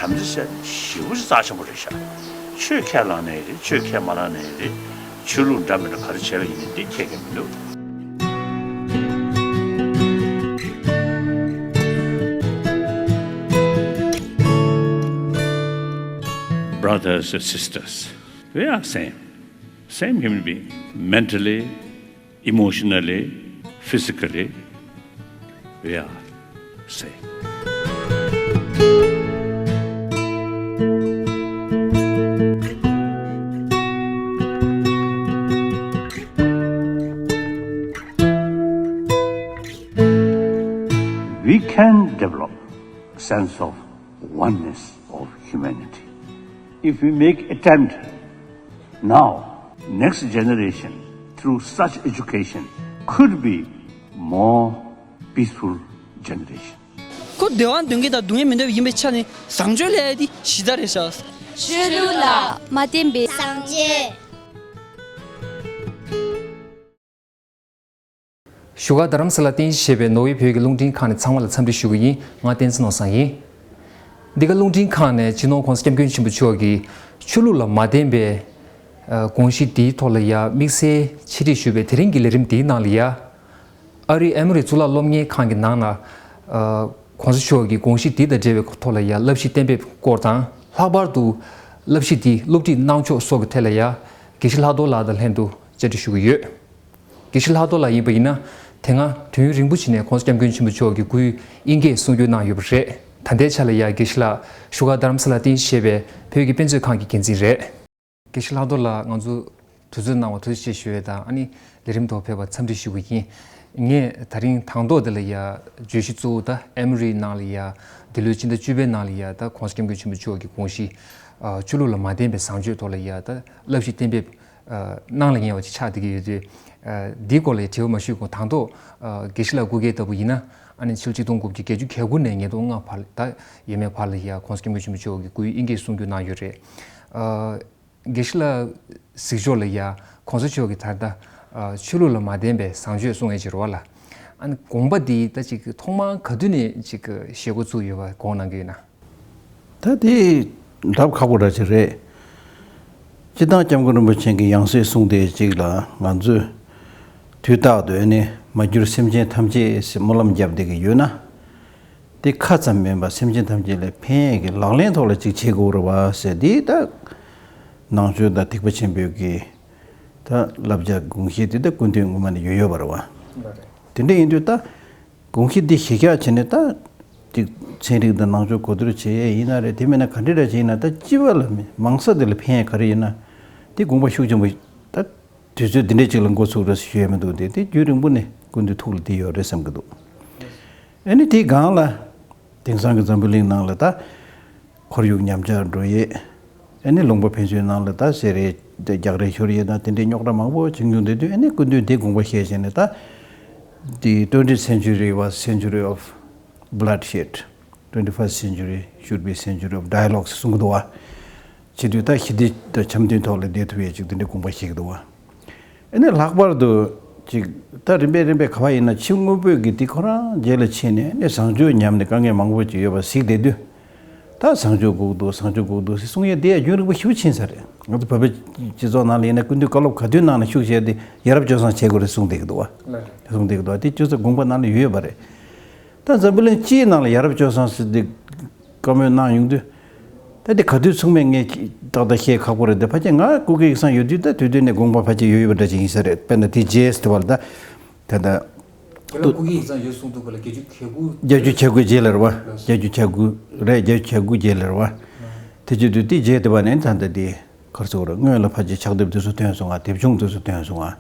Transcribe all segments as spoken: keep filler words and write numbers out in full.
དམ་བཅའ་བྱས་ནས་ཞེ་པོ་ཅིག་རྩ་ཆེན་པོ་རེད་ཤག་ཆོས་ཁས་བླངས་ནའི་རེད། ཆོས་ཁས་མ་བླངས་ནའི་རེད། ཆོས་ལུགས་འདྲ་མི་འདྲ་ག་རེ་བྱས་པ་ཡིན་ནའི་འདི་ཁྱད་ཀྱང་མི་འདུག Brothers and sisters, we are same. Same human being. Mentally, emotionally, physically, we are same. We can develop a sense of oneness of humanity if we make attempt now. Next generation, through such education, could be more peaceful generation. ཁོ་བདེ་བ་འདོད་མཁན་དང་སྡུག་བསྔལ་མི་འདོད་པ་ཡིན་པའི་ཆ་ནས་བཟང་སྤྱོད་ལས་དེ་གཞི་རྩ་རེད་ཤག་ཆོས་ལུགས་ལ་མ་བརྟེན་པའི་བཟང་སྤྱོད། བཞུགས་སྒར་རྡ་རམ་ས་ལ་རྟེན་གཞི་བྱས་པའི་ནོར་ཝེ་བོད་ཀྱི་རླུང་འཕྲིན་ཁང་ནས་ཚང་མ་ལ་འཚམས་འདྲི་ཞུ་གི་ཡིན། ང་བསྟན་འཛིན་ནོར་བཟང་ཡིན། འདི་ག་རླུང་འཕྲིན་ཁང་ནས་སྤྱི་ནོར་༸གོང་ས་༸སྐྱབས་མགོན་ཆེན་པོ་མཆོག་གིས་ཆོས་ལུགས་ལ་མ་བརྟེན་པའི་ཨ་དགོངས་གཞི་འདིའི་ཐོག་ལ་ཡ་དམིགས་བསལ་འཆད་ཁྲིད་ཞུས་པའི་དེ་རིང་གི་ལས་རིམ་འདིའི་ནང་ལ་ཡ། ཨ་རིའི་ཨེ་མོ་རི་གཙུག་ལག་སློབ་གཉེར་ཁང་གི་ནང་ན་ཨ་༸གོང་ས་མཆོག་གི་དགོངས་གཞི་འདི་དང་འབྲེལ་བའི་ཐོག་ལ་ཡ་བསླབ་གཞི་གཏན་འབེབས་སྐོར་དང་། ལྷག་པར་དུ་བསླབ་གཞི་འདི་སློབ་ཁྲིད་གནང་ཕྱོགས་སོགས་ཀྱི་ཐད་ལ་ཡ་དགེ་བཤེས་ལྷག་རྡོར་ལགས་དང་ལྷན་དུ་བཅར་འདྲི་ཞུ་གི་ཡོད། དགེ་བཤེས་ལྷག་རྡོར་ལགས་ཡིན་པ་ཡིན་ན། དེ་སྔ་དུས་ཡུན་རིང་པོ་ཕྱིན་ནས་༸གོང་ས་༸སྐྱབས་མགོན་ཆེན་པོ་མཆོག་གི་སྐུའི་དབྱིན་སྐད་གསུང་བསྒྱུར་གནང་ཡོད་པ་རེད། ད་ལྟའི་ཆ་ལ་ཡ་དགེ་བཤེས་ལགས་བཞུགས་སྒར་རྡ་རམ་ས་ལ་རྟེན་གཞི་བྱས་པའི་བོད་ཀྱི་དཔེ་མཛོད་ཁང་གི་འགན་འཛིན་རེད། དགེ་བཤེས་ལྷག་རྡོར་ལགས་ང་ཚོ་དུས་ཚོད་གནང་བ་ཐུགས་རྗེ་ཆེ་ཞུ་ཡས་དང་། ཨ་ནི་ལས་རིམ་ཐོག་ཕེབས་པར་འཚམས་འདྲི་ཞུ་གི་ཡིན། ངས་ད་རིང་དང་ཐོག་འདི་ལ་ཡ་བརྗོད་གཞི་གཙོ་བོ་ད་ཨེ་མོ་རི་ནང་ལ་ཡ་འདི་ལོའི་ཕྱི་ཟླ་བཅུ་པའི་ནང་ལ་ཡ་ད་༸གོང་ས་༸སྐྱབས་མགོན་ཆེན་པོ་མཆོག་གི་དགོངས་གཞི་ཨ་ཆོས་ལུགས་ལ་མ་བརྟེན་པའི་བཟང་སྤྱོད་ཐོག་ལ་ཡ་ད་བསླབ་གཞི་གཏན་འབེབས་ཨ་གནང་ལ་ཉེ་བ་ཅིག་ཆགས་བསྡད་ཀྱི་ཡོད་དུས། ཨ་འདིའི་སྐོར་ལ་དྲི་བ་མ་ཞུས་གོང་དང་ཐོག་ཨ་དགེ་བཤེས་ལགས་སྐུ་སྒེར་ལྟ་བུ་ཡིན་ན། ཨ་ནི་ཕྱི་ལོ་ཆིག་སྟོང་དགུ་བརྒྱ་བརྒྱད་ཅུ་གྱ་དགུ་ནས་ཉིས་སྟོང་ལྔ་བར་ད་ཡས་མས་བར་ལ་ཡ་༸གོང་ས་༸སྐྱབས་མགོན་ཆེན་པོ་མཆོག་གི་སྐུའི་དབྱིན་སྐད་གསུང་བསྒྱུར་གནང་ཡོད་རེད། ཨ་དགེ་བཤེས་ལགས་གཟིགས་ཕྱོགས་ལ་ཡ་༸གོང་ས་མཆོག་གིས་ད་ལྟ་ཨ་ཆོས་ལུགས་ལ་མ་བརྟེན་པའི་བཟང་སྤྱོད་གསུང་ཡས་ཅིག་རེད་བ་ལ། ཨ་ནི་དགོངས་པ་འདི་ད་ཅིག་ཐོག་མར་ག་དུས་ནས་ཅིག་བཞེས་འགོ་བཙུགས་ཡོད་པ་དགོངས་གནང་གི་ཡོད་ན། ད་དེ་ལབ་ཁག་པོ་འདྲ་ཅིག་རེད། སྤྱིར་བཏང་༸སྐྱབས་མགོན་རིན་པོ་ཆེ་གི་ཡང་སྲིད་གསུང་དེ་ཅིག་ལ་ང་ཚོས་དུས་རྟག་ཏུ་ཨ་ནི་མ་གྱུར་སེམས་ཅན་ཐམས་ཅད་ཟེར་སྨོན་ལམ་བརྒྱབ་བསྡད་ཀྱི་ཡོད་ན། དེ་ཁ་ཙམ་མིན་པར་སེམས་ཅན་ཐམས་ཅད་ལ་ཕན་ཡས་ཀྱི་ལག་ལེན་ཐོག་ལ་ཅིག་བྱེད་དགོས་རེད་བ་ཟེར། དེ་ད་ནང་ཆོས་དང་ཐེག་པ་ཆེན་པོའི་གི་ད་བསླབ་བྱ་དགོངས་གཞི་དེ་ད་སྐུ་མདུན་སྔོན་མ་ནས་ཡོད་ཡོད་པ་རེད་བ། དེ་འདྲ་ཡིན་དུས་ད། དགོངས་གཞི་འདི་གཞི་བཞག་བྱས་ནས་ད་ཅིག་ཚན་རིག་དང་ནང་ཆོས་གོ་བསྡུར་བྱེད་ཡས་ཡིན་ན་རེད། དེ་མིན་ན་ག་འདྲ་འདྲ་བྱས་ཡིན་ན་ད་སྤྱི་པ་ལ་མི་མང་ས་དེ་ལ་ཕན་ཡས་ག་རེ་ཡིན་ན། དེ་དགོངས་པ་ཤུགས་ཆེན་པོ་ད་དུས་ཚོད་འདི་འདྲའི་ཅིག་ལ་འགོ་ཚུགས་རེད་ཞུ་ཡས་མི་འདུག་དེ་དེ་རྒྱུན་རིང་པོ་ནས་སྐུ་མདུན་ཐུགས་ལ་འདི་ཡོད་རེད་བསམ་གྱི་འདུག་ཨ་ནི་དེའི་སྒང་ལ་དེང་སང་གི་འཛམ་བུ་གླིང་ནང་ལ་ད། ཁོར་ཡུག་ཉམས་ཆག་འགྲོ་ཡས། ཨ་ནི་ལུང་པ་ཕན་ཚུན་ནང་ལ་ད་བསད་རེས་རྒྱག་རེས་ཤོར་ཡས་དང་དེ་འདྲའི་རྙོག་དྲ་མང་པོ་བྱུང་བྱུང་བསྡད་དུས། ཨ་ནི་སྐུ་མདུན་དེ་དགོངས་པ་བཞེས་བྱས་ནས་ད། The twentieth century was century of bloodshed. Twenty-first century should be century of dialogue གསུང་གི་འདུག་བ། བྱེད་དུས་ད་ཞི་བདེ་དང་འཆམ་མཐུན་ཐོག་ལ་བསྡད་ཐུབ་ཡས་ཅིག་དེ་འདྲའི་དགོངས་པ་བཞེས་ཀྱི་འདུག་བ། ཨ་ནི་ལྷག་པར་དུ་ཅིག་ད་རིམ་པས་རིམ་པས་ག་བ་ཡིན་ན་ཕྱི་དངོས་པོས་ཀྱི་དེ་ཁོ་རང་རྗེས་ལ་ཕྱིན་ནས་ཨ་ནི་བཟང་སྤྱོད་ཉམས་ནས་དཀའ་ངལ་མང་པོ་ཅིག་ཡོད་པ་གཟིགས་བསྡད་དུས། ད་བཟང་སྤྱོད་དགོས་འདུག་བཟང་སྤྱོད་དགོས་འདུག་ཟེར་གསུང་ཡས་དེ་ཡང་རྒྱུན་རིང་པོ་ཞེ་པོ་ཕྱིན་ས་རེད། ང་ཚོ་བོད་པའི་སྤྱི་ཚོགས་ནང་ལ་ཡིན་ན་སྐུ་མདུན་བཀའ་སློབ་ག་དུས་གནང་ན་ཤུགས་ཆེ་དེ་ཡ་རབས་སྤྱོད་བཟང་བྱེད་དགོས་རེད་གསུངས་བསྡད་ཀྱི་འདུག་བ། གསུངས་བསྡད་ཀྱི་འདུག་བ། དེ་སྤྱོད་ཚུལ་དགོངས་པ་ནང་ལ་ཡོད་ཡོད་པ་རེད། ད་འཛམ་བུ་གླིང་སྤྱིའི་ནང་ལ་ཡ་རབས་སྤྱོད་བཟང་ཟེར་དེ་བཀའ་མོལ་གནང་ཡོང་དུས། ད་དེ་ག་དུས་ཚུགས་མིན་ངས་ཏག་ཏག་བཤད་ཁག་པོ་རེད། དེ་ཕལ་ཆེར་ང་སྐུ་སྒེར་ཡིག་ཚང་ཡོད་དུས་ད་དུས་དུས་ནས་དགོངས་པ་ཕལ་ཆེར་ཡོད་ཡོད་པ་འདྲ་ཅིག་ཡིན་ས་རེད། དཔེར་ན་དེ་རྗེས་དེ་བར་ད་ད་ད། ཁྱེད་རང་སྐུ་སྒེར་ཡིག་ཚང་ཡོད་གསུངས་འདུག་ག་ལ། བརྒྱད་ཅུ་གྱ་དགུ། བརྒྱད་ཅུ་གྱ་དགུ་རྗེས་ལ་རེད་བ། བརྒྱད་ཅུ་གྱ་དགུ་རེད། བརྒྱད་ཅུ་གྱ་དགུ་རྗེས་ལ་རེད་བ། དེ་བྱེད་དུས་དེ་རྗེས་དེ་བ་ནས་ད་ད་དེ་གར་སོང་རེད། སྔོན་ལ་ཕལ་ཆེར་ཕྱག་དེབ་དེ་ཚོ་ཐོན་སོང་ང་། དེབ་ཆུང་དེ་ཚོ་ཐོན་སོང་ང་།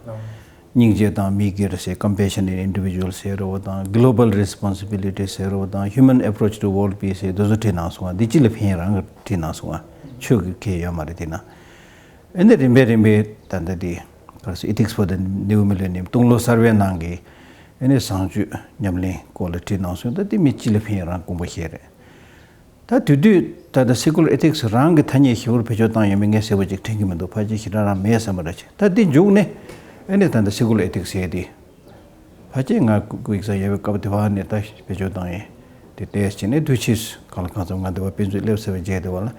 སྙིང་རྗེ་དང་མི་སྒེར་ཟེར། Compassion in Individual ཟེར་རོ་དང་། Global Responsibility ཟེར་རོ་དང་། Human Approach to World Peace ཟེར། དེ་ཚོ་བྲིས་གནང་སོང་ང་། འདི་སྤྱི་ལ་ཕན་རང་གི་བྲིས་གནང་སོང་ང་། ཆོས་ཀྱི་ཁེ་ཡོད་མ་རེད་དེ་ན། ཨ་ནི་རིམ་པས་རིམ་པས་ད་ལྟ་དེ་ག་རེ་ཟེར། Ethics for the New Millennium སྟོང་ལོ་གསར་བའི་ནང་གི་ཨ་ནི་བཟང་སྤྱོད་ཉམས་ལེན་སྐོར་ལ་བྲིས་གནང་སོང་། ད་དེ་མི་སྤྱི་ལ་ཕན་རང་དགོངས་པ་བཞེས་རེད། ད་དེ་དུས་ད་ལྟ་Secular Ethics རང་གི་ཐ་སྙད་ཞིབ་པོར་བེད་སྤྱོད་བཏང་ཡོད་མེད་ངས་གསལ་པོ་ཅིག་དྲན་གྱི་མི་འདུག་ཕལ་ཆེར་ཞེ་དྲག་རང་མེད་བསམ་པ་འདྲ་ཅིག་ད་འདི་མཇུག་ནས་ཨ་ནི་ད་ལྟ་Secular Ethics ཟེར་དེ་ཕལ་ཆེར་ང་སྐུ་སྐུ་ཡིག་ཚང་ཡོད་པའི་སྐབས་དེ་བ་ནས་ད་བེད་སྤྱོད་བཏང་ཡས། དེ་ལྟས་བྱས་ནས་དུས་ཕྱིས་གང་ལ་གང་འཚམ་ང་འདི་བ་དཔེ་མཛོད་སླེབས་ཚར་བའི་རྗེས་དེ་བ་ལ་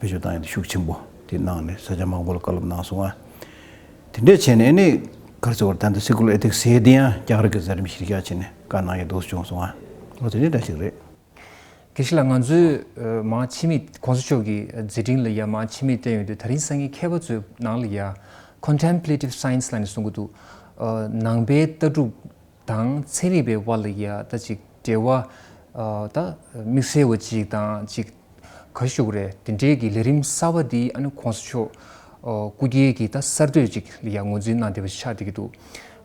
བེད་སྤྱོད་བཏང་ཡ་དེ་ཤུགས་ཆེན་པོ་དེ་གནང་ནས་ས་ཆ་མང་པོ་ལ་བཀའ་སློབ་གནང་སོང་ཨ། དེ་འདྲས་བྱས་ནས་ཨ་ནི་ག་རེ་ཟེར་བ་ད་ལྟ་སེ་ཀུ་ལར་ཨེ་ཐིག་སི་ཟེར་དེ་ཡང་རྒྱ་གར་གྱི་མཛད་རིམ་གཞིར་བཞག་བྱས་ནས་བཀའ་གནང་ཡ་འདུག་བྱུང་སོང་ཨ། འོ་དེ་འདྲས་འདྲ་ཞིག་རེད། དགེ་བཤེས་ལགས་ང་ཚོའི་ཨ་མང་ཆེ་མི་གོང་ས་མཆོག་གི་མཛད་འཕྲིན་ལ་ཡ་མང་ཆེ་མི་བལྟས་ཡོང་དུས་ད་རིང་སང་ཉིན་མཁས་པ་ཚོའི་ནང་ལ་ཡ་Contemplative Science་ལབ་ནས་གསུང་གི་འདུག་ཨ་ནང་པའི་ལྟ་གྲུབ་དང་ཚན་རིག་པའི་དབར་ལ་ཡ་ད་ཅིག་འབྲེལ་བ་ཨ་ད་དམིགས་བསལ་བ་ཅིག་དང་ཅིག་ག་ཞུ་དགོས་རེད། དེ་འདྲའི་གི་ལས་རིམ་གསར་པ་འདི་ཨ་ནི་གོང་ས་མཆོག་ཨ་སྐུ་སྒེར་གྱི་ད་གསར་གཏོད་ཅིག་ལ་ཡ་ངོས་འཛིན་གནང་བསྡད་པ་ཆགས་བསྡད་ཀྱི་འདུག་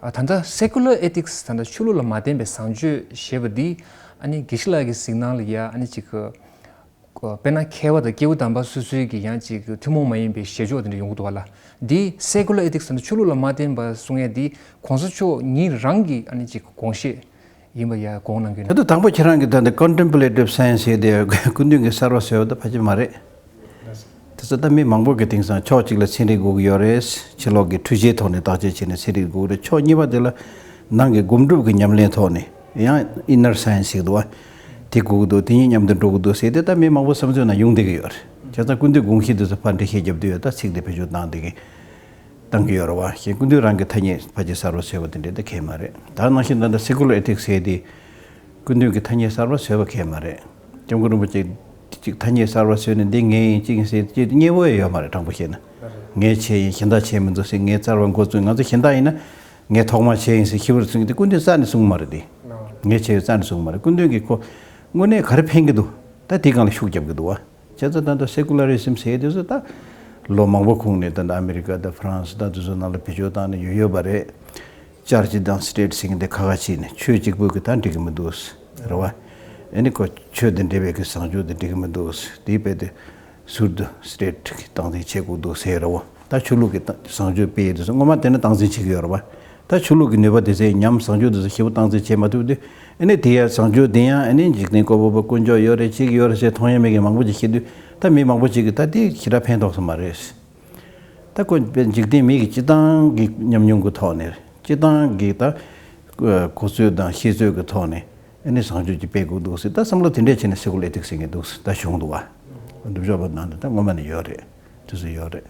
ཨ་ད་ལྟ་Secular Ethics ད་ལྟ་ཆོས་ལུགས་ལ་མ་བརྟེན་པའི་བཟང་སྤྱོད་ཞེས་པ་འདི་ཨ་ནི་དགེ་བཤེས་ལགས་ཀྱི་གཟིགས་སྣང་ལ་ཡ་ཨ་ནི་ཅིག་ཨ་དཔེར་ན་མཁས་པ་དང་སྐྱེས་བུ་དམ་པ་སོ་སོའི་གི་ཡང་ཅིག་ཐུན་མོང་མ་ཡིན་པའི་བཞེས་ཕྱོགས་དེ་འདྲ་ཡོང་གི་འདུག་བ་ལ། འདི་Secular Ethics ད་ལྟ་ཆོས་ལུགས་ལ་མ་བརྟེན་པ་གསུང་ཡས་འདི་གོང་ས་མཆོག་ཉིད་རང་གི་ཨ་ནི་ཅིག་དགོངས་བཞེད་ཡིན་པ་ཡ་དགོངས་གནང་གི་ད་ཡོད་ན། དུང་དང་པོ་ཁྱེད་རང་གིས་ད་ལྟ་Contemplative Science ཟེར་དེ་སྐུ་མདུན་གྱིས་གསར་བ་བཟོས་པ་ད་ཕལ་ཆེར་མ་རེད། དེ་ཚོ་ད་མི་མང་པོ་གིས་དེང་སང་ཕྱོགས་གཅིག་ལ་ཚན་རིག་དགོས་ཀྱི་ཡོད་རེད། ཕྱི་ལོགས་ཀྱི་འཕྲུལ་ཆས་ཐོག་ནས་བརྟག་དཔྱད་བྱས་ནས་ཚན་རིག་དགོས་ཀྱི་རེད། ཕྱོགས་གཉིས་པ་དེ་ལ་ནང་གི་སྒོམ་སྒྲུབ་ཀྱི་ཉམས་ལེན་ཐོག་ནས་ཡང་Inner Science ཟེར་གྱི་འདུག་བ། དེ་དགོས་ཀྱི་འདུག་དེ་གཉིས་མཉམ་དུ་འགྲོ་གི་འདུག་ཟེར་དེ་ད་མི་མང་པོ་བསམ་ཚུལ་ནང་ཡོང་བསྡད་ཀྱི་ཡོད་རེད། བྱས་ཙང་སྐུ་མདུན་དགོངས་གཞི་དེ་ཚོ་ཕར་འགྲེལ་བཤད་རྒྱབ་དུས་ཡོད་ད་ཚིག་དེ་བེད་སྤྱོད་བཏང་བསྡད་ཀྱི་བཏང་གི་ཡོད་རེད་བ། གཞན་སྐུ་མདུན་རང་གི་ཐ་སྙད་ཕལ་ཆེར་གསར་བ་བཟོས་པ་དེ་འདྲ་ད་གང་ཡང་མ་རེད། ད་ནང་བཞིན་ད་ལྟ་Secular Ethics ཟེར་དེ་སྐུ་མདུན་གྱི་ཐ་སྙད་གསར་བ་བཟོས་པ་གང་ཡང་མ་རེད། སྐྱབས་མགོན་རིན་པོ་ཆེ་གཅིག་ཐ་སྙད་གསར་བ་བཟོས་ནས་འདི་ངའི་ཡིན་གཅིག་ཡིན་ཟེར་གྱི་སྙན་པོ་ཡང་ཡོད་མ་རེད། དྲང་པོ་བཤད་ན་ངའི་ཆེད་ཡིན་གཞན་དག་ཆེད་མི་འདུག་ཟེར་ངའི་རྩ་བ་འགོ་བཙུགས། ང་ཚོ་གཞན་དག་ཡིན་ན་ངའི་ཐོག་མ་ཆེད་ཡིན་ཟེར་ཁྱི་བར་གསུང་གི་དེ་སྐུ་མདུན་རྩ་ནས་གསུངས་མ་རེད། དེ་ངའི་ཆེད་ཡོད་རྩ་ནས་གསུངས་མ་རེད། སྐུ་མདུན་གྱིས་ཁོ་དངོས་གནས་ག་རེ་ཕན་གྱི་འདུག་ད་དེ་སྒང་ལ་ཤུགས་རྒྱབ་ཀྱི་འདུག་བ། བྱས་ཙང་ད་ལྟ་Secularism ཟེར་དེ་ཚོ་ད་ལོ་མང་པོ་གོང་ནས་ད་ལྟ་ཨ་མི་རི་ཀ་དང་ཧྥ་རན་སི་ད་དེ་ཚོ་ནང་ལ་བེད་སྤྱོད་བཏང་ནས་ཡོད་ཡོད་པ་རེད། Church་དང་State་ཟེར་མཁན་དེ་ཁ་ཁ་ཕྱེ་ནས་ཆོས་གཅིག་པུ་གི་ད་འགྲིག་གི་མི་འདུག་རེད་བ། ཨ་ནི་ཁོ་ཆོས་དང་འབྲེལ་བའི་གི་བཟང་སྤྱོད་དེ་འགྲིག་གི་མི་འདུག་དེའི་དཔེ་དེ་ཟུར་དུ་State་གི་སྟངས་འཛིན་བྱེད་དགོས་འདུག་ཟེར་རེད་བ། ད་ཆོས་ལུགས་ཀྱི་བཟང་སྤྱོད་སྤེལ་ཡས་དེ་ཚོ་སྔོན་མ་དེ་ནས་སྟངས་འཛིན་བྱེད་ཀྱི་ཡོད་རེད་བ། ད་ཆོས་ལུགས་ཀྱི་ནུས་པ་དེ་ཚོའི་ཉམས་བཟང་སྤྱོད་དེ་ཚོ་ཞེ་པོ་སྟངས་འཛིན་བྱེད་མ་ཐུབ་དུས། ཨ་ནི་དེ་ཡ་བཟང་སྤྱོད་དེ་ཡང་ཨ་ནི་འཇིག་རྟེན་བཀོད་པ་པོ་དཀོན་མཆོག་ཡོད་རེད་ཅིག་ཡོད་རེད་ཟེར་མཐོང་ཡ་མེད་མཁན་མང་པོ་ཅིག་བཤད་དུས་ད་མི་མང་པོ་ཅིག་གིས་ད་དེ་ཞེ་དྲག་ཕན་ཐོགས་ས་མ་རེད། ད་ཁོ་དཔེ་འཇིག་རྟེན་མི་གི་སྤྱི་བཏང་གི་ཉམས་མྱོང་གི་ཐོག་ནས་སྤྱི་བཏང་གི་ད་གོ་ཚོད་དང་ཤེས་ཚོད་ཀྱི་ཐོག་ནས་ཨ་ནི་བཟང་སྤྱོད་ཅིག་སྤེལ་དགོས་འདུག་ཟེར་ད་བསམ་བློ་དེ་འདྲས་བྱས་ནས་Secular Ethics་ཟེར་མཁན་འདུག་ཟེར་ད་བྱུང་འདུག་བ། སྒྲུབ་ཕྱོགས་པ་ནང་ནས་ད་སྔོན་མ་ནས་ཡོད་རེད། དེ་ཚོ་ཡོད་རེད།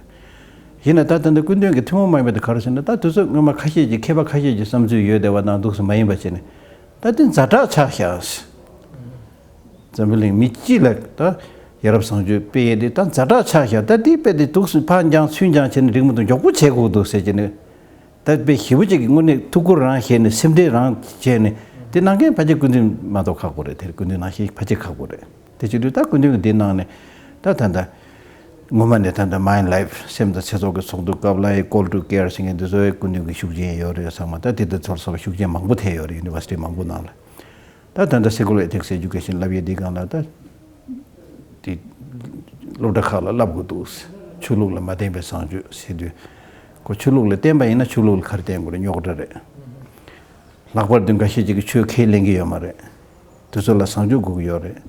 ཡིན་ན་ད་ད་ལྟ་སྐུ་མདུན་གྱི་ཐུན་མོང་མ་ཡིན་པ་དེ་ག་རེ་ཟེར་ན་ད་དེ་ཚོ་སྔོན་མ་ཁ་ཤས་ཀྱིས་མཁས་པ་ཁ་ཤས་ཀྱི་བསམ་ཚུལ་ཡོད་བསྡད་པ་ནང་འདུག་སེ་མ་ཡིན་པ་བྱས་ནས་ད་དེ་ཛ་དྲག་ཆགས་ཤག་འཛམ་བུ་གླིང་མི་སྤྱི་ལ་ད་ཡ་རབས་བཟང་སྤྱོད་སྤེལ་ཡས་དེ་ད་ཛ་དྲག་ཆགས་ཤག་ད་དེ་དཔེ་དེ་འདུག་སེ་ཕར་འགྱངས་ཚུར་འགྱངས་བྱས་ནས་འགྲིག་མི་འདུག་མགྱོགས་པོ་བྱེད་དགོས་འདུག་ཟེར་བྱས་ནས་ད་དཔེ་ཞེ་པོ་ཅིག་གི་དངོས་གནས་ཐུགས་ཁུར་རང་བཞེས་ནས་སེམས་ཁྲལ་རང་བྱས་ནས་དེ་གནང་མཁན་ཕལ་ཆེར་སྐུ་མདུན་མ་གཏོགས་ཁག་པོ་རེད། དེར་སྐུ་མདུན་ནང་བཞིན་ཕལ་ཆེར་ཁག་པོ་རེད། དེ་བྱེད་དུས་ད་སྐུ་མདུན་གྱིས་འདི་གནང་ནས་ད་ད་ད། སྔོན་མ་ནས་ད་ལྟ་Mind Life་སེམས་དང་ཚེ་སྲོག་གི་ཚོགས་འདུ་སྐབས་ལ་ཡི་Call to Care་ཟེར་མཁན་འདི་ཚོའི་སྐུ་མདུན་གྱི་ཤུགས་རྐྱེན་ཡོད་རེད་ཚང་མ་ད་དེ་དང་ཚོར་སོགས་ཤུགས་རྐྱེན་མང་པོ་ཐེབས་ཡོད་རེད་University་མང་པོ་ནང་ལ། ད་ད་ལྟ་Secular Ethics Education་བསླབ་ཡས་འདི་སྒང་ལ་ད་དེ་སློབ་གྲྭ་ཁག་ལ་བསླབ་དགོས་འདུག་ཆོས་ལུགས་ལ་མ་བརྟེན་པའི་བཟང་སྤྱོད་ཟེར་དུས་ཁོ་ཆོས་ལུགས་ལ་བརྟེན་པ་ཡིན་ན་ཆོས་ལུགས་ལ་ག་རེ་བརྟེན་དགོས་རེད། རྙོག་དྲ་རེད། ལྷག་པར་དུ་འགའ་ཤས་ཅིག་གིས་ཆོས་ཁས་ལེན་གྱི་ཡོད་མ་རེད། དེ་ཚོ་ལ་བཟང་སྤྱོད་དགོས་ཀྱི་ཡོད་རེད།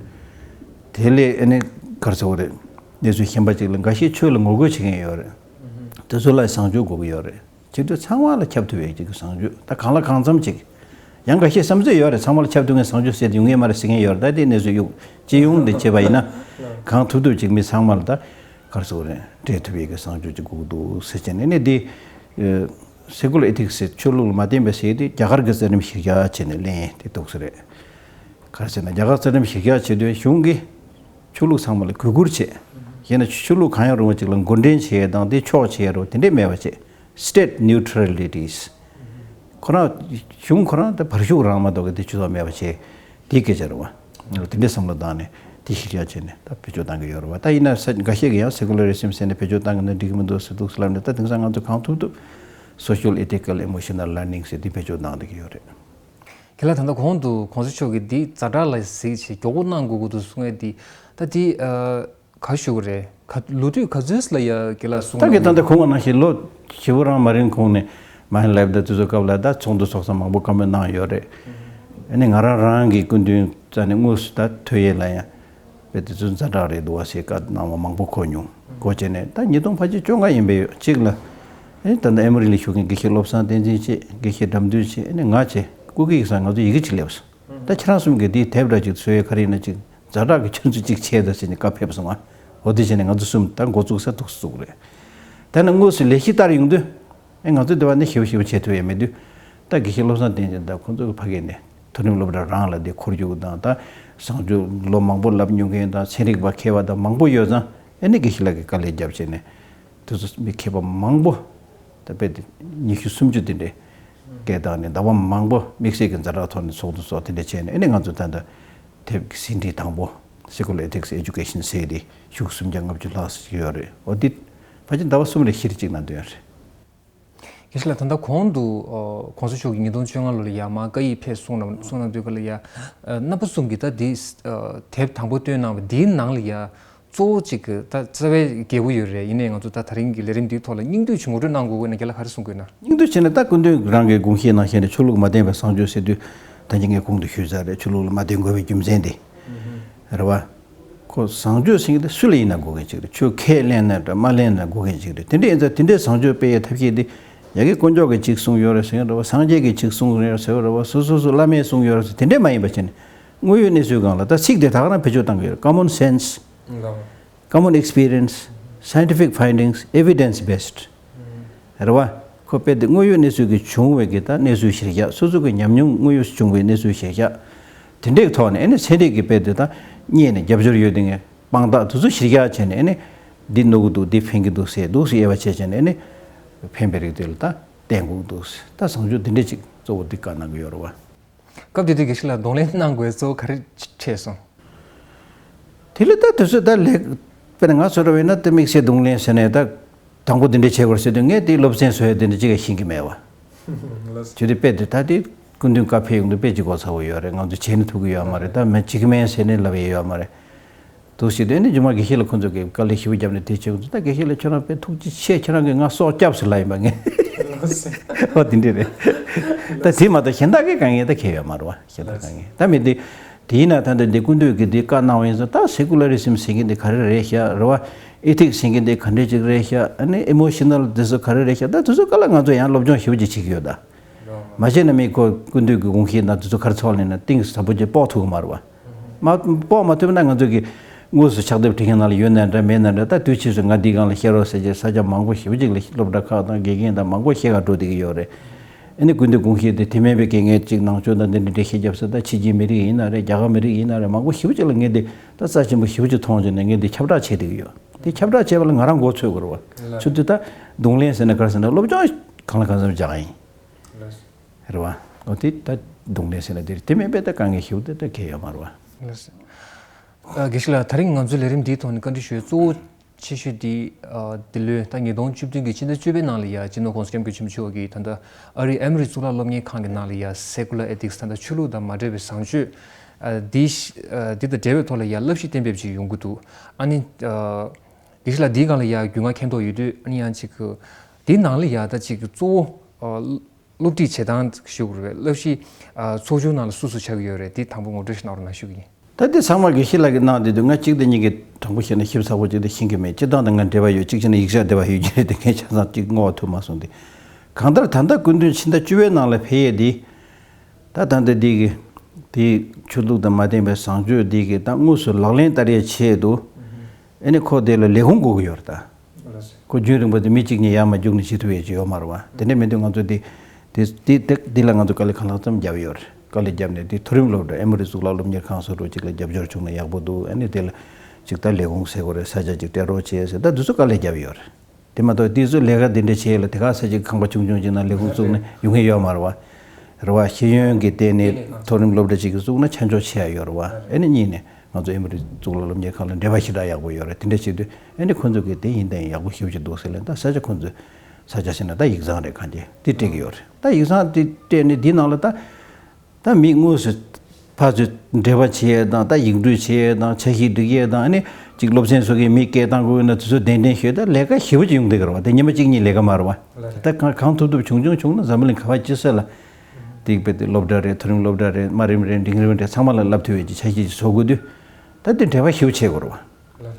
དེ་ལས་ཨ་ནི་ག་རེ་ཟེར་དགོས་རེད། གནས་ཚུལ་གཞན་པ་ཅིག་ལ་འགའ་ཤས་ཆོས་ལ་ངོ་རྒོལ་བྱེད་མཁན་ཡོད་རེད། དེ་ཚོ་ལ་བཟང་སྤྱོད་དགོས་ཀྱི་ཡོད་རེད། བྱེད་དུས་ཚང་མ་ལ་ཁྱབ་ཐུབ་ཡས་ཅིག་གི་བཟང་སྤྱོད་ད་གང་ལ་གང་འཚམ་ཅིག་ཡང་འགའ་ཤས་བསམ་ཚུལ་ཡོད་རེད། ཚང་མ་ལ་ཁྱབ་ཐུབ་མཁན་བཟང་སྤྱོད་ཟེར་དེ་ཡོང་ངེས་མ་རེད་ཟེར་མཁན་ཡོད་རེད། ད་དེ་གནས་ཚུལ་གཡུག་སྤྱི་ཡོངས་དེ་བྱས་པ་ཡིན་ན་གང་ཐུབ་ཐུབ་ཅིག་མི་ཚང་མ་ལ་ད་ག་རེ་ཟེར་དགོས་རེད། འབྲེལ་ཐུབ་ཡས་ཀྱི་བཟང་སྤྱོད་ཅིག་དགོས་ཀྱི་འདུག་ཟེར་བྱས་ནས་ནི་དེ། Secular Ethics་ཟེར་ཆོས་ལུགས་ལ་མ་བརྟེན་པའི་ཟེར་དེ་རྒྱ་གར་གྱི་རྩ་ཁྲིམས་གཞིར་བཞག་བྱས་ནས་གླེང་ཡས་དེ་འདུག་སེ་རེད། ག་རེ་ཟེར་ན་རྒྱ་གར་རྩ་ཁྲིམས་གཞིར་བཞག་བྱེད་དུས་གཞུང་གིས་ཆོས་ལུགས་ཚང་མ་ལ་གུས་བཀུར་བྱེད། ཡིན་ན་ཆོས་ལུགས་གང་ཡང་རུང་བ་ཅིག་ལ་མགོ་འདྲེན་བྱེད་ཡས་དང་དེ་ཕྱོགས་བྱེད་ཡས་རུང་དེ་འདྲས་མེད་པ་བྱེད། State neutralities། ཁོ་རང་གཞུང་ཁོ་རང་དེ་བར་ཞུགས་རང་མ་གཏོགས་གི་དེ་ཆོས་ཚོགས་མེད་པ་བྱེད། དེའི་སྐད་ཆ་རེད་བ། དེ་འདྲའི་བསམ་བློ་བཏང་ནས་དེ་གཞིར་བཞག་བྱས་ནས་ད་བེད་སྤྱོད་བཏང་གི་ཡོད་རེད་བ། ད་ཡིན་ན་ས་འགའ་ཤས་ཀྱིས་ཡང་Secularism་ཟེར་ནས་བེད་སྤྱོད་བཏང་གི་ན་འགྲིག་གི་མི་འདུག་ཟེར་འདུག་ཟེར་ལབ་ནས་ད་དེང་སང་ང་ཚོ་གང་ཐུབ་ཐུབ་Social Ethical Emotional Learning་ཟེར་དེ་བེད་སྤྱོད་བཏང་བསྡད་ཀྱི་ཡོད་རེད། ཁྱེད་ལ་ད་ལྟ་གོང་དུ་གོང་ས་མཆོག་གིས་འདི་ཛ་དྲག་ལ་གཟིགས་བྱས་མགྱོགས་པོ་གནང་དགོས་ཀྱི་འདུག་གསུང་ཡས་འདི་ད་འདི་ཨ། ག་ཞུ་གི་རེད། ག་ལོ་དུས་ག་ཚོད་ལ་ཡ་གི་ལ་གསུང་ད་གི་ད་ལྟ་གོང་ག་ནང་བཞིན་ལོ་ཞེ་པོ་རང་མ་རིང་གོང་ནས་Mind Life་དང་དེ་ཚོ་སྐབས་ལ་ད་ཚོགས་འདུ་ཚོགས་ས་མང་པོ་བཀའ་མོལ་གནང་ཡོད་རེད། ཨ་ནི་ང་རང་རང་གི་སྐུ་མདུན་རྩ་ནས་དངོས་སུ་ད་ཐོས་ཡས་ལ་ཡང་དཔེ་དེ་ཚོ་ཛ་དྲག་རེད་འདུག་བ་ཞེས་བཀའ་གནང་བ་མང་པོ་གོ་མྱོང་། གོ་བྱས་ནས་ད་ཉིས་སྟོང་ཕལ་ཆེར་བཅོ་ལྔ་ཡིན་པས་ཡོད་གཅིག་ལ་ཨ་ནི་ད་ལྟ་ཨེ་མོ་རི་ལ་བཞུགས་མཁན་དགེ་བཤེས་བློ་བཟང་བསྟན་འཛིན་བཅས་དགེ་བཤེས་དགྲ་འདུལ་བཅས་ཨ་ནི་ང་བཅས་སྐུ་སྒེར་གྱི་སར་ང་ཚོ་ཡི་གེ་གཅིག་སླེབས་སོང་། ད་ཁྱེད་རང་གསུམ་གྱིས་དེའི་དེབ་འདྲ་ཅིག་བཟོ་ཡས་ག་རེ་ཡིན་ན་ཅིག་ཛ་དྲག་གི་ཁྱོད་ཚོས་ཅིག་བྱས་དང་ཟེར་ནས་བཀའ་ཕེབས་སོང་ང་། འོ་དེ་བྱས་ནས་ང་ཚོ་གསུམ་ད་འགོ་བཙུགས་ས་ཐུགས་སུ་བཙུགས་རེད། ད་ནི་དངོས་སུ་ལས་གཞི་ལྟར་ཡོང་དུས། ཨེ་ང་ཚོ་འདི་བ་ནི་ཞེ་པོ་ཞེ་པོ་བྱེད་ཐུབ་ཡས་མེད་དུས། ད་དགེ་བཤེས་བློ་བཟང་བསྟན་འཛིན་དང་ཁོང་ཚོ་གི་ཕ་གི་ནས་མཐོ་རིམ་སློབ་གྲྭ་རང་ལ་འདི་འཁོར་རྒྱུག་དང་ད་བཟང་སྤྱོད་ལོ་མང་པོ་བསླབ་མྱོང་མཁན་དང་ཚན་རིག་པ་མཁས་པ་དང་མང་པོ་ཡོད་ཙང་ཨེ་ནི་དགེ་བཤེས་ལགས་ཀྱིས་དཀའ་ལས་བརྒྱབ་བྱས་ནས་དེ་ཚོ་མི་མཁས་པ་མང་པོ་ད་དཔེ་དེ་ཉི་ཤུ་སུམ་ཅུ་དེ་འདྲས་སྐད་བཏང་ནས་ཟླ་བ་མང་པོ་དམིགས་བསལ་གྱི་ཛ་དྲག་ཐོག་ནས་ཚོགས་འདུ་སོགས་དེ་འདྲས་བྱས་ནས་ཨེ་ནི་ང་ཚོ་ད་ལྟ་དེབ་ཀྱི་ཟིན་བྲིས་དང་པོ་Secular Ethics Education ཟེར་དེ་ཤོག་སུམ་བརྒྱ་ལྔ་བཅུ་ལྷག་ཙམ་ཡོད་རེད། འོ་འདི་ཕལ་ཆེར་ཟླ་བ་གསུམ་རེ་བཞི་རེ་གཅིག་ནང་འདོན་རེད། དགེ་བཤེས་ལགས་ད་ལྟ་གོང་དུ་ཨ་༸གོང་ས་མཆོག་གིས་ཉིས་སྟོང་བཅོ་ལྔ་ལོ་ལ་ཡ་མར་བཀའ་ཡིག་ཕེབས་སོང་ན་སོང་ན་དུས་ག་ལ་ཡ་ཨ་རྣམ་པ་གསུམ་གྱིས་ད་འདི་ཨ་དེབ་དང་པོ་བཏོན་གནང་བ་འདིའི་ནང་ལ་ཡ་གཙོ་བོ་གཅིག་གི་ད་རྩ་བའི་འགལ་བ་ཡོད་རེད། ཡིན་ནའི་ང་ཚོ་ད་ད་རིང་གི་ལས་རིམ་འདིའི་ཐོག་ལ་སྙིང་བསྡུས་ཅིག་ངོ་སྤྲོད་གནང་དགོས་ན་རྒན་ལགས་ག་རེ་གསུང་དགོས་ན། སྙིང་བསྡུས་བྱས་ན་ད་སྐུ་མདུན་རང་གི་དགོངས་གཞི་ནང་བཞིན་རེད། ཆོས་ལུགས་མ་བསྟན་པའི་བཟང་སྤྱོད་ཟེར་དུས་ད་གིན་ངས་གོང་དུ་ཞུས་ཚར་རེད། ཆོས་ལུགས་ལ་མ་བསྟེན་དགོས་པའི་རྒྱུ་མཚན་དེ་རེད་བ། ཁོ་བཟང་སྤྱོད་ཟེར་མཁན་དེ་སུ་ལ་ཡིན་ན་དགོས་མཁན་ཅིག་རེད། ཆོས་ཁས་ལེན་ན་འདྲ་མ་ལེན་ན་དགོས་མཁན་ཅིག་རེད། དེ་འདྲ་ཡིན་ཙང་དེ་འདྲའི་བཟང་སྤྱོད་སྤེལ་ཡའི་ཐབས་ཤེས་དེ་ཡ་གི་དཀོན་མཆོག་གིས་ཅིག་གསུངས་ཡོད་རེད་ཟེར་གྱི་རེད་བ། སངས་རྒྱས་ཀྱིས་ཅིག་གསུངས་ཡོད་རེད་ཟེར་གྱི་རེད་བ། སོ་སོ་སོ་བླ་མས་གསུངས་ཡོད་རེད་ཟེར་དེ་འདྲས་མ་ཡིན་པ་བྱས་ནས་དངོས་ཡོད་གནས་ཚུལ་སྒང་ལ་ད་ཚིག་དེ་ད་ག་རང་བེད་སྤྱོད་བཏང་གི་ཡོད་རེད། Common sense, common experience, scientific findings, evidence based རེད་བ། ཁོ་དཔེ་དེ་དངོས་ཡོད་གནས་ཚུལ་གྱི་བྱུང་བའི་གི་ད་གནས་ཚུལ་གཞིར་བཞག་སོ་སོ་གི་ཉམས་མྱོང་དངོས་ཡོད་བྱུང་བའི་གནས་ཚུལ་གཞིར་བཞག་དེ་འདྲའི་ཐོག་ནས་ཨེ་ནི་ཚན་རིག་གི་དཔེ་དེ་ད་རྙེད་ནས་རྒྱབ་སྐྱོར་ཡོད་དེ་ངས་དཔང་རྟགས་དེ་ཚོ་གཞིར་བཞག་བྱས་ནས་ཨེ་ནི་འདི་གནོད་གི་འདུག་འདི་ཕན་གི་འདུག་ཟེར་འདུག་ཟེར་དབྱེ་བ་ཕྱེ་བྱས་ནས་ཨེ་ནི་ཕན་པའི་རིགས་དེ་ལ་ད་བསྟེན་དགོས་ཀྱི་འདུག་ཟེར། ད་བཟང་སྤྱོད་འདི་འདྲ་ཅིག་གཙོ་བོ་འདི་བཀའ་གནང་གི་ཡོད་རེད་བ། སྐབས་དེ་དུས་དགེ་བཤེས་ལགས་གདོང་ལེན་གནང་དགོས་གཙོ་བོ་ག་རེ་འཕྲད་སོང་། དེ་ལས་ད་དུས་ཚོད་ད་ལས་དཔེར་ན་ང་ཚོ་འདྲ་བས་ན་ད་དམིགས་བསལ་གདོང་ལེན་ཟེར་ནས་ད་དང་པོ་འདི་འདྲ་བྱེད་དགོས་ཟེར་དུས་ངས་དེ་སློབ་ཚན་བཟོ་ཡ་འདི་འདྲ་ཅིག་ཡང་ཤེས་ཀྱི་མེད་བ། ལགས་སོ། བྱས་དུས་དཔེ་དེ་ད་དེ་སྐུ་མདུན་བཀའ་ཕེབས་ཡོང་དུས་དཔེ་ཅིག་གོ་ཚ་བོ་ཡོད་རེད། ང་ཚོ་བྱེད་ནི་ཐུབ་ཀྱི་ཡོད་མ་རེད། ད་མི་བྱེད་ཀྱི་མེད་ཟེར་ནས་ལབ་ཡ་ཡོད་མ་རེད། འདུག་ཟེར་དུས་ཨ་ནི་རྗེས་མ་དགེ་བཤེས་ལགས་ཁོང་ཚོ་གིས་དཀའ་ལས་ཞེ་པོ་བརྒྱབ་ནས་དེ་བྱེད་དགོས་འདུག་ད་དགེ་བཤེས་ལགས་ཁྱོད་རང་དཔེ་ཐུགས་རྗེ་ཆེ། ཁྱོད་རང་གིས་ང་སྲོག་སྐྱབས་ཟེར་ལབ་ཡིན་པ་ངས། ལགས་སོ། ཨོ་དེ་འདྲ་རེད། ད་དེ་མ་གཏོགས་གཞན་དག་གི་དཀའ་ངལ་ད་གང་ཡང་ཡོད་མ་རེད་བ། གཞན་དག་དཀའ་ངལ་ད་མེད་དེ། དེ་ཡིན་ན་ད་ལྟ་འདི་སྐུ་མདུན་གྱིས་འདི་བཀའ་གནང་བ་ཡིན་ཙང་ད་སེ་ཀུ་ལ་རི་སིམ་ཟེར་མཁན་འདི་ག་རེ་རེད་ཤག་རེད་བ། ཨེ་ཐིག་ཟེར་མཁན་འདི་ག་འདྲས་ཅིག་རེད་ཤག་ཨ་ནི་ཨི་མོ་ཤི་ནལ་འདི་ཚོ་ག་རེ་རེད་ཤག་ད་དེ་ཚོ་ག་ལ་ང་ཚོ་ཡང་སློབ་སྦྱོང་ཞེ་པོ་ཅིག་བྱེད་ཀྱི་ཡོད་ད། མ་བྱས་ན་མི་ཁོ་སྐུ་མདུན་གྱི་དགོངས་གཞི་ནང་དེ་ཚོ་ག་རེ་ཚོགས་ལེན་ན་གཏིང་ཟབ་པོ་ཅིག་དཔོག་ཐུབ་ཀྱི་མ་རེད་བ། མ་དཔོག་མ་ཐུབ་ན་ང་ཚོ་གི་དངོས་སུ་ཕྱག་དེབ་བྲིས་མཁན་ནང་ལ་ཡོད་ན་འདྲ་མེད་ན་འདྲ། ད་དུས་ཕྱིས་སུ་ང་འདིའི་སྒང་ལ་བཤད་རོགས་ཟེར་བྱས་ས་ཆ་མང་པོ་ཞེ་པོ་ཅིག་ལ་སློབ་གྲྭ་ཁག་དང་དགེ་རྒན་དང་མང་པོ་བཤད་ག་འགྲོ་བསྡད་ཀྱི་ཡོད་རེད། ཨ་ནི་སྐུ་མདུན་དགོངས་གཞི་དེ་དེ་མིན་པའི་དཀའ་ངལ་ཅིག་ནང་ཆོས་དང་འདི་འདྲ་འགྲེལ་བཤད་བརྒྱབ་ས་ད་ཕྱི་རྒྱལ་མི་རིགས་ཡིན་ན་རེད། རྒྱ་གར་མི་རིགས་ཡིན་ན་རེད། མང་པོ་ཞེ་པོ་ཅིག་ལ་ངས་འདི་ད་རྩ་ཆེན་པོ་ཞེ་པོ་ཅིག་མཐོང་བྱས་ནས་ངས་འདི་ཁྱབ་བསྒྲགས་བྱས་བསྡད་ཀྱི་ཡོད། དེ་ཁྱབ་བསྒྲགས་བྱས་པ་ལ་ང་རང་མགོ་ཚོས་དགོས་རེད་བ། ལགས། ཚུར་དུ་ད་གདོང་ལེན་ཟེར་ན་ག་རེ་ཟེར་ན་སློབ་སྦྱོང་གང་ལ་གང་འཚམ་རྒྱག་ཡིན། ལགས། རེད་བ། འོ་དེ་ད་གདོང་ལེན་ཟེར་ན་དེ་རེད། དེ་མིན་པའི་ད་དཀའ་ངལ་ཞེ་པོ་དེ་ད་གང་ཡང་ཡོད་མ་རེད་བ། ལགས་སོ། ཨ་དགེ་བཤེས་ལགས་ད་རིང་ང་ཚོའི་ལས་རིམ་འདིའི་ཐོག་ནས་བཀའ་འདྲི་ཞུ་ཡས་གཙོ་བོ་ཆེ་ཤོས་དེ་ཨ་འདི་ལོའི་ད་ཉིས་སྟོང་བཅུ་བདུན་གྱི་ཕྱི་ཟླ་བཅུ་པའི་ནང་ལ་ཡ་སྤྱི་ནོར་༸གོང་ས་༸སྐྱབས་མགོན་ཆེན་པོ་མཆོག་གིས་ད་ལྟ་ཨ་རིའི་ཨེ་མོ་རི་གཙུག་ལག་སློབ་གཉེར་ཁང་གི་ནང་ལ་ཡ་Secular Ethics ད་ལྟ་ཆོས་ལུགས་དང་མ་འབྲེལ་བའི་བཟང་སྤྱོད་ཨ་འདི་ཨ་འདི་དང་འབྲེལ་བའི་ཐོག་ལ་ཡ་བསླབ་གཞི་གཏན་འབེབས་ཅིག་ཡོང་གི་འདུག་ཨ་ནི་ཨ་དགེ་བཤེས་ལགས་འདིའི་སྒང་ལ་ཡ་རྒྱུས་མངའ་མཁྱེན་རྟོགས་ཡོད་དུས་ཨ་ནི་ཡང་ཅིག་འདིའི་ནང་ལ་ཡ་ད་ཅིག་གཙོ་བོ་ཨ་སློབ་ཁྲིད་བྱེད་སྟངས་ཞུ་དགོས་རེད། བསླབ་གཞི་ཨ་ཚོགས་ཆུང་ནང་ལ་སུ་སུ་ཆགས་ཀྱི་ཡོད་རེད། འདི་དང་པོ་ངོ་སྤྲོད་ཞིག་གནང་རོགས་གནང་ཞུ་གི་ཡིན། ད་འདི་ཚང་མ་དགེ་བཤེས་ལགས་ཀྱིས་གནང་བསྡད་དུས་ང་གཅིག་དང་གཉིས་ཀྱིས་དྲང་པོ་བཤད་ན་ཞིབ་ཚགས་པོ་ཅིག་དེ་ཤེས་ཀྱི་མེད། སྤྱིར་བཏང་དུ་ང་འབྲེལ་བ་ཡོད། གཅིག་བྱས་ན་ཡིག་ཆ་འབྲེལ་བ་ཡོད་ཀྱི་རེད་དེ་ངས་ཆ་ཚང་གཅིག་བསྔོ་བ་ཐུབ་མ་སོང་སྟེ། གང་ལྟར་ད་ལྟ་སྐུ་མདུན་ཕྱི་ཟླ་བཅུ་པའི་ནང་ལ་ཕེབས་ཡས་འདི། ད་ད་ལྟ་འདི་གི་དེའི་ཆོས་ལུགས་དང་མ་བསྟན་པའི་བཟང་སྤྱོད་འདི་གི་ད་དངོས་སུ་ལག་ལེན་བསྟར་ཡས་ཆེད་དུ། ཨེ་ནི་ཁོ་དེ་ལ་ལས་ཁུངས་དགོས་ཀྱི་ཡོད་རེད་ད། ཁོ་རྒྱུན་རིང་པོ་དེ་མི་གཅིག་གཉིས་ཡར་མར་རྒྱུགས་ནས་བྱེད་ཐུབ་ཡས་ཅིག་ཡོད་མ་རེད་བ། དེ་འདྲ་མིན་དུས་ང་ཚོ་དེ་དེ་དེ་དེ་འདི་ལ་ང་ཚོ་དཀའ་ལས་གང་ལྷག་ཙམ་བརྒྱབ་ཡོད་རེད། དཀའ་ལས་བརྒྱབ་ནས་དེ་མཐོ་རིམ་སློབ་གྲྭ་ཨེ་མོ་རི་གཙུག་ལག་སློབ་གཉེར་ཁང་སོགས་རུ་ཅིག་ལ་རྒྱབ་སྐྱོར་བྱུང་ན་ཡག་པོ་འདུག་ཨེ་ནི་དེ་ལ་ཅིག་ད་ལས་ཁུངས་ཟེར་དགོས་རེད། ས་ཆ་ཅིག་སྤྲད་རོགས་བྱས་ཟེར་ད་འདི་ཚོ་དཀའ་ལས་བརྒྱབ་ཡོད་རེད། དེ་མ་གཏོགས་དེ་ཚོ་ལས་ཀ་དེ་འདྲ་བྱེད་ཡས་ལ་དེ་ག་ས་ཅིག་ཁང་པ་ཆུང་ཆུང་ཅིག་ནང་ལས་ཁུངས་བཙུགས་ནས་ཡོང་མཁན་ཡོད་མ་རེད་བ། རེད་བ། ཤེས་ཡོན་གྱི་སྟེང་ནས་མཐོ་རིམ་སློབ་གྲྭ་ཅིག་གི་བཙུགས་ན་ཆ་འཇོག་ཆེ་ཡ་ཡོད་རེད་བ། ཨེ་ནི་གཉིས་ནས་ང་ཚོ་ཨེ་མོ་རི་གཙུག་ལག་སློབ་གཉེར་ཁང་ལ་འབྲེལ་བ་ཞེ་དྲག་ཡག་པོ་ཡོད་རེད། དེ་འདྲ་བྱེད་དུས་ཨེ་ནི་ཁོ་ཚོ་གིས་དེ་ཡིན་དང་ཡག་པོ་ཞེ་པོ་ཅིག་འདུག་ཟེར་ལབ། ད་ས་ཆ་ཁོ་ཚོས་ས་ཆ་ཟེར་ན་ད་ཡིག་ཚང་རེད། གང་ཅི་དེ་སྤྲད་ཀྱི་ཡོད་རེད། ད་ཡིག་ཚང་དེ་སྤྲད་ནས་འདི་ནང་ལ་ད་ད་མི་དངོས་སུ་ཕར་ཚུར་འབྲེལ་བ་བྱེད་ཡས་དང་ད་ཡིག་འབྲུ་བྱེད་ཡས་དང་འཆར་གཞི་སྒྲིག་ཡས་དང་ཨ་ནི་ཅིག་སློབ་ཚན་སོགས་ཀྱི་མི་སྐད་བཏང་དགོས་ན་དེ་ཚོ་གདན་འདྲེན་ཞུས། ད་ལས་ཀ་ཞེ་པོ་ཅིག་ཡོང་བསྡད་ཀྱི་རེད་བ། དེ་ཉི་མ་གཅིག་གཉིས་ལས་ཀ་མ་རེད་བ། ད་གང་གང་ཐུབ་ཐུབ་ཆུང་ཆུང་བྱུང་ན་འཛམ་བུ་གླིང་ག་པར་ཅི་སེ་ལ་དེ་དཔེ་དེ་སློབ་གྲྭ་རེད། མཐོ་རིམ་སློབ་གྲྭ་རེད། དམའ་རིམ་རེད། འབྲིང་རིམ་རེད། ཚང་མ་ལ་བསླབ་ཐུབ་ཡས་ཀྱི་འཆར་གཞི་ཅིག་བཟོ་དགོས་དུས་ད་དེ་འབྲེལ་བ་ཞེ་པོ་བྱེད་དགོས་རེད་བ།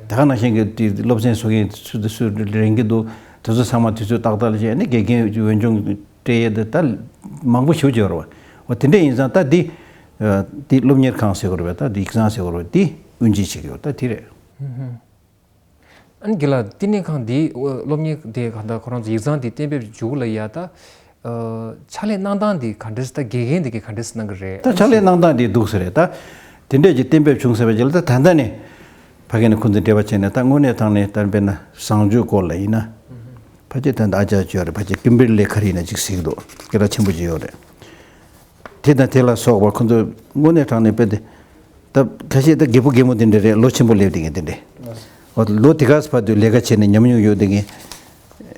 ད་ག་ནང་བཞིན་གྱི་དེ་སློབ་ཚན་བཟོ་མཁན་སུ་དང་སུ་རན་གྱི་འདུག་དེ་ཚོ་ཚང་མ་དུས་ཚོད་ཏག་ཏག་ལ་བྱས་ནས་དགེ་རྒན་འོས་སྦྱོང་སྤྲད་ཡས་དེ་ད་མང་པོ་ཞེ་པོ་ཅིག་ཡོད་རེད་བ། འོ་དེ་འདྲ་ཡིན་ཙང་ད་འདི་ ཨ། དེ་སློབ་གཉེར་ཁང་ཟེར་དགོས་རེད་པས། ད་དེ་ཡིག་ཚང་ཟེར་དགོས་རེད་པས། དེ་དབུ་འབྱེད་བྱེད་ཀྱི་ཡོད། ད་དེ་རེད། ཨ་ནི་རྒན་ལགས། བསྟི་གནས་ཁང་འདི་སློབ་གཉེར་དེ་གང་ལྟར་ཁོ་རང་ཚོ་ཡིག་ཚང་འདི་གཏན་འབེབས་འཇུག་ལ་ཡ། ད་ཨ་ཕྱག་ལས་གནང་སྟངས་འདི་ག་འདྲས། ད་དགེ་རྒན་འདི་གིས་ག་འདྲས་གནང་གི་རེད། ད་ཕྱག་ལས་གནང་སྟངས་འདི་འདུག་ཟེར་རེད། ད་དེ་འདྲས་ཀྱི་གཏན་འབེབས་བྱུང་ཟེར་བའི་རྗེས་ལ། ད་ད་ལྟ་ནས་ཕ་གི་ནས་ཁོང་ཚོས་འབྲེལ་བ་བྱས་ནས། ད་དངོས་གནས་དྲང་གནས་ད་དཔེར་ན་བཟང་སྤྱོད་སྐོར་ལ་ཡིན་ན། ཕལ་ཆེར་ད་ལྟ་ཨ་ཅག་ཅིག་ཡོད་རེད། ཕལ་ཆེར་ཀིམ་བེར་ལེ་ག་རེ་ཡིན་ན་ཅིག་གཟིགས་འདུག་སྐད་གྲགས་ཆེན་པོ་ཅིག་ཡོད་རེད། དེ་དང་དེ་ལ་སོགས་པ་ཁོ་ཚོ་དངོས་གནས་དྲང་གནས་དཔེ་དེ། ད་ཁ་ཤས་ད་རྒད་པོ་རྒད་མོ་དེ་འདྲ་རེད། ལོ་ཆེན་པོ་སླེབས་བསྡད་མཁན་དེ་འདྲ། འོ། ལོ་དེ་ག་ཙམ་བར་དུ་ལས་ཀ་བྱས་ནས་ཉམས་མྱོང་ཡོད་བསྡད་མཁན།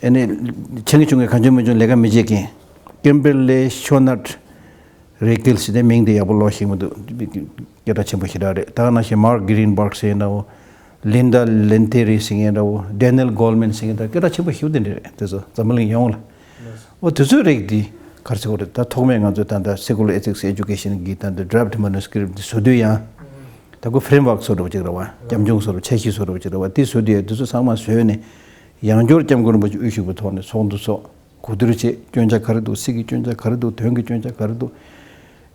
ཨ་ནི་ཆུང་ངུ་ཆུང་ངུ་གང་བྱུང་མང་བྱུང་ལས་ཀ་མི་བྱེད་མཁན། ཀིམ་བེར་ལེ་ཤོ་ནར་རེ་ཀིལ་ཟེར་དེ། མིང་དེ་ཡག་པོ་ཀློག་ཤེས་མི་འདུག་སྐད་གྲགས་ཆེན་པོ་ཞེ་དྲག་རེད། ད་ག་ནང་བཞིན་མཱརྐ་གྷི་རིན་བྷརག་ཟེར་འདྲ་བོ། ལིན་ཌ་ལེན་ཏེ་རི་ཟེར་མཁན་འདྲ་བོ། ཌེ་ནེལ་གོལ་མན་ཟེར་མཁན་འདྲ། སྐད་གྲགས་ཆེན་པོ་ཞེ་པོ་དེ་འདྲ་རེད། དེ་ཚོ་འཛམ་བུ་གླིང་ཡོངས་ལ། འོ། དེ་ཚོའི་རིགས་འདི་ག་རེ་ཟེར་དགོས་རེད། ད་ཐོག་མའི་ང་ཚོའི་ད་ལྟ་Secular Ethics Education གི་ད་ལྟ་draft manuscript འདི་བཟོ་དུས་ཡང་། ད་ཁོ་framework བཟོ་འདྲ་བོ་ཅིག་རེད་པ། སྐྱབས་འཇུག་བཟོ་འདྲ། འཆར་གཞི་བཟོ་འདྲ་བོ་ཅིག་རེད་པ། དེ་བཟོ་དུས་ཡང་དེ་ཚོ་ཚང་མ་བཟོས་ནས། ཡང་བསྐྱར་སྐྱབས་མགོན་རིན་པོ་ཆེ་དབུ་བཞུགས་པའི་ཐོག་ནས་ཚོགས་འདུ་ཚོགས། གོ་བསྡུར་བྱས། སྐྱོན་ཆ་ག་རེ་འདུག་སྲིད་ཀྱི་སྐྱོན་ཆ་ག་རེ་འདུག་དོན་གྱི་སྐྱོན་ཆ་ག་རེ་འདུག་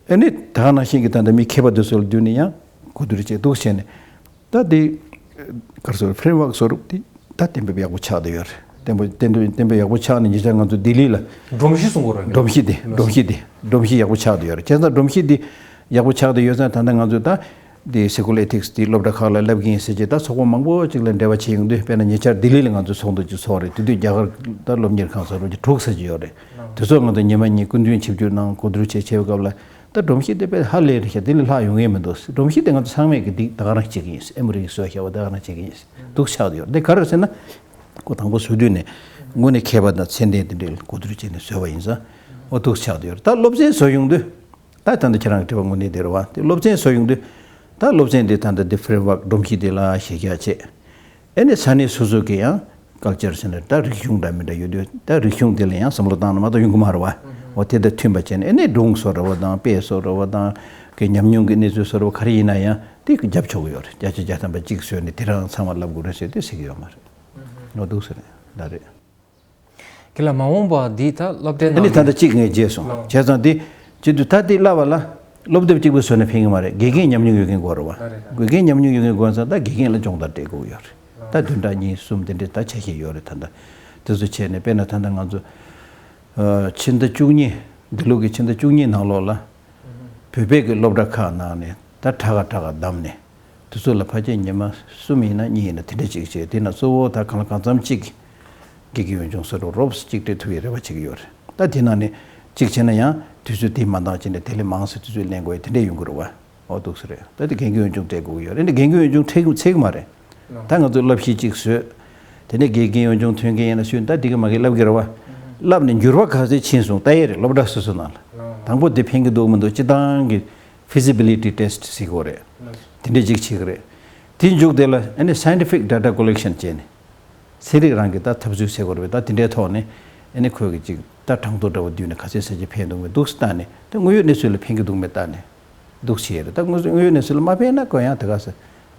ཨ་ནི་ད་ག་ནང་བཞིན་གྱི་ད་ལྟ་མི་མཁས་པ་དེ་ཚོ་ལ་བསྡུས་ནས་ཡང་གོ་བསྡུར་བྱས་འདུག་བྱས་ནས། ད་དེ་ག་རེ་ཟེར། framework བཟོ་རུབ་དེ་ད་གཏན་འབེབས་ཡག་པོ་ཆགས་བསྡད་ཡོད་རེད། གཏན་འབེབས་གཏན་འབེབས་གཏན་འབེབས་ཡག་པོ་ཆགས་ནས་ཉེ་ཆར་ང་ཚོ་ལྡི་ལི་ལ། སྒྲོམ་གཞི་བཟོ་དགོས་རེད། སྒྲོམ་གཞི་དེ། སྒྲོམ་གཞི་དེ། སྒྲོམ་གཞི་ཡག་པོ་ཆགས་བསྡད་ཡོད་རེད། བྱས་ཙང་སྒྲོམ་གཞི་དེ་ཡག་པོ་ཆགས་བསྡད་ཡོད་ཙང་། ད་ལྟ་ང་ཚོས་ད་དེ་Secular Ethics དེ་སློབ་གྲྭ་ཁག་ལ་བསླབ་ཀྱི་ཡིན་ཟེར་བྱས། ད་ཚོགས་པ་མང་པོ་ཅིག་ལ་འབྲེལ་བ་བྱས་ཡོང་དུས། དཔེར་ན་ཉེ་ཆར་ལྡི་ལི་ལ་ང་ཚོ་ཚོགས་འདུ་ཅིག་ཚོགས་རེད། དེ་དུས་རྒྱ་གར་ད་སློབ་གཉེར་ཁང་བཟོ་འདྲ་བོ་ཅིག་དྲུག་ཙམ་ཅིག་ཡོད་རེད། དེ་ཚོ་ང་ཚོ་ཉི་མ་གཉིས་སྐུ་མདུན་ཆིབས་བསྒྱུར་གནང་། གོ་བསྡུར་བྱས། བྱས་པའི་སྐབས་ལ། ད་སྒྲོམ་གཞི་དེ་དཔེ་ཧ་ལས་རེད་ཤག་དེ་ལས་ལྷག་ཡོང་ངེས་མི་འདུག་སྒྲོམ་གཞི་དེ་ང་ཚོ་ཚང་མས་ཀྱི་འདི་ད་ག་རང་བྱེད་ཀྱི་ཡིན། ཨེ་མོ་རི་གིས་བཟོས་བཞག་པ་ད་ག་རང་བྱེད་ཀྱི་ཡིན་འདུག་ཆགས་བསྡད་ཡོད་རེད། དེ་ག་རེ་ཟེར་ན། ཁོ་དང་པོ་བཟོ་དུས་ནས་དངོས་གནས་མཁས་པ་དང་ཚད་ལྡན་དེ་འདྲའི་གོ་བསྡུར་བྱས་ནས་བཟོས་པ་ཡིན་ཙང་། འོ། འདུག་ཆགས་བསྡད་ཡོད་རེད། ད་སློབ་ཚན་བཟོ་ཡོང་དུས། ད་ད་ལྟ་ཁྱེད་རང་གི་དྲི་བ་དངོས་གནས་དེ་རེད་པ། དེ་སློབ་ཚན་བཟོ་ཡོང་དུས། ད་སློབ་ཚན་དེ་ད་ལྟ་དེ་framework སྒྲོམ་གཞི་དེ་ལ་གཞི་རྒྱ་བྱས། ཨ་ནི་ས་གནས་སོ་སོ་གི་ཡང་culture ཟེར་ན། ད་རིག་གཞུང་འདྲ་མི་འདྲ་ཡོད་དུས། ད་རིག་གཞུང་དེ་ལ་ཡང་བསམ་བློ་བཏང་ན་མ་གཏོགས་ཡོང་གི་མ་རེད་པ། འོ། དེ་དང་མཐུན་པ་བྱས་ནས། ཨ་ནི་སྒྲུང་བཟོ་འདྲ་བོ་དང་། དཔེ་བཟོ་འདྲ་བོ་དང་། གི་ཉམས་མྱོང་གི་གནས་ཚུལ་བཟོ་འདྲ་བོ་ག་རེ་ཡིན་ན་ཡང་དེ་རྒྱབ་ཆོག་གི་ཡོད་རེད། བརྒྱ་ཆ་བརྒྱ་ཐམ་པ་གཅིག་བཟོས་ནས་དེ་རང་ཚང་མ་བསླབ་དགོས་རེད་ཟེར་དེ་ཟེར་གྱི་ཡོད་མ་རེད། འོ། འདུག་ཟེར་ནས་ད་རེད། དེ་ལ་མ་འོངས་པ་འདི་ད་སློབ་གྲྭའི་ཨ་ནི་ནང་ད་ལྟ་གཅིག་ངས་བརྗེད་སོང་། ལགས། བྱས་ཙང་དེ་བྱེད་དུས། ད་དེ་བསླབ་པ་ལ་སློབ་དེབ་གཅིག་པུ་བཟོས་ན་ཕན་གྱི་མ་རེད། དགེ་རྒན་ཉམས་མྱོང་ཡོད་མཁན་དགོས་རེད་པ། ད་རེད། ད་དགེ་རྒན་ཉམས་མྱོང་ཡོད་མཁན་དགོས་ཙང་། ད་དགེ་རྒན་ལ་སྦྱོང་བརྡར་སྤྲད་དགོས་ཡོད་རེད། ད་བདུན་ཕྲག་གཉིས་གསུམ་དེ་འདྲའི་ད་འཆར་གཞི་ཡོད་རེད། ད་ད་དེ་ཚོ་བྱས་ནས། དཔེར་ན་ད་ལྟ་ང་ཚོ་ཨ་ཕྱི་ཟླ་བཅུ་གཉིས། འདི་ལོ་གི་ཕྱི་ཟླ་བཅུ་གཉིས་ནང་ལོགས་ལ་བོད་པའི་གི་སློབ་གྲྭ་ཁག་ནང་ནས་ད་དྲག་ག་དྲག་ག་བདམས་ནས། དེ་ཚོ་ལ་ཕལ་ཆེར་ཉི་མ་གསུམ་ཡིན་ན་གཉིས་ཡིན་ན་དེ་འདྲ་ཅིག་བྱས། དེ་ན་གཙོ་བོ་ད་གང་ལ་གང་འཚམ་ཅིག་དགེ་རྒན་ཡོན་སྦྱོང་བཟོ་འདྲ་རོབ་ཙམ་ཅིག་སྤྲད་ཐུབ་པའི་རེ་བ་བྱེད་ཀྱི་ཡོད་རེད། ད་དེ་ནང་ནས་ཅིག་བྱས་ན་ཡང་དུས་ཚོད་དེ་མ་འདང་བྱས་ནས་དེ་ལས་མང་ཙམ་དུས་ཚོད་ལེན་དགོས་ཡ་དེ་འདྲ་ཡོང་གི་རེད་པ། འོ། འདུག་སེ་རེད། ད་དེ་དགེ་རྒན་ཡོན་སྦྱོང་སྤྲད་དགོས་ཀྱི་ཡོད་རེད། འདི་དགེ་རྒན་ཡོན་སྦྱོང་སྤྲད་ཀྱི་ཚད་ཀྱི་མ་རེད། ད་ང་ཚོས་བསླབ་གཞི་གཅིག་བཟོས། དེ་ནས་དགེ་རྒན་ཡོན་སྦྱོང་ཐོན་མཁན་ཡིན་ན་སུ་ཡིན། ད་འདི་ག་མ་གི་བསླབ་ཀྱི་རེད་པ། བསླབ་ནས་འགྱུར་བ་ག་ཚོད་ཕྱིན་སོང་ལྟ་ཡས་རེད། སློབ་གྲྭ་སོ་སོ་ནང་ལ། དང་པོ་དེ་ཕན་གྱི་འདུག་མི་འདུག་སྤྱིར་བཏང་གི་feasibility test ཟེར་གྱི་ཡོད་རེད། དེ་འདྲས་ཅིག་བྱེད་ཀྱི་རེད། དེའི་མཇུག་དེ་ལ་ཨ་ནི་scientific data collection བྱས་ནས། ཚན་རིག་རང་གི་ད་འཐབ་རྩོད་བྱེད་དགོས་རེད་པས། ད་དེ་འདྲའི་ཐོག་ནས་ཨ་ནི་ཁོས་གི་ཅིག་ད་གྲངས་ཐོ་འདྲ་བོ་བསྡུས་ནས་ག་ཚོད་ཙམ་ཅིག་ཕན་འདུག་མི་འདུག་ཟེར་བལྟས་ནས། ད་དངོས་ཡོད་གནས་ཚུལ་ལ་ཕན་གྱི་འདུག་མེད་བལྟས་ནས། འདུག་བྱས་རེད། ད་དངོས་དངོས་ཡོད་གནས་ཚུལ་ལ་མ་ཕན་ན་ཁོ་ཡང་དེ་ག་ས་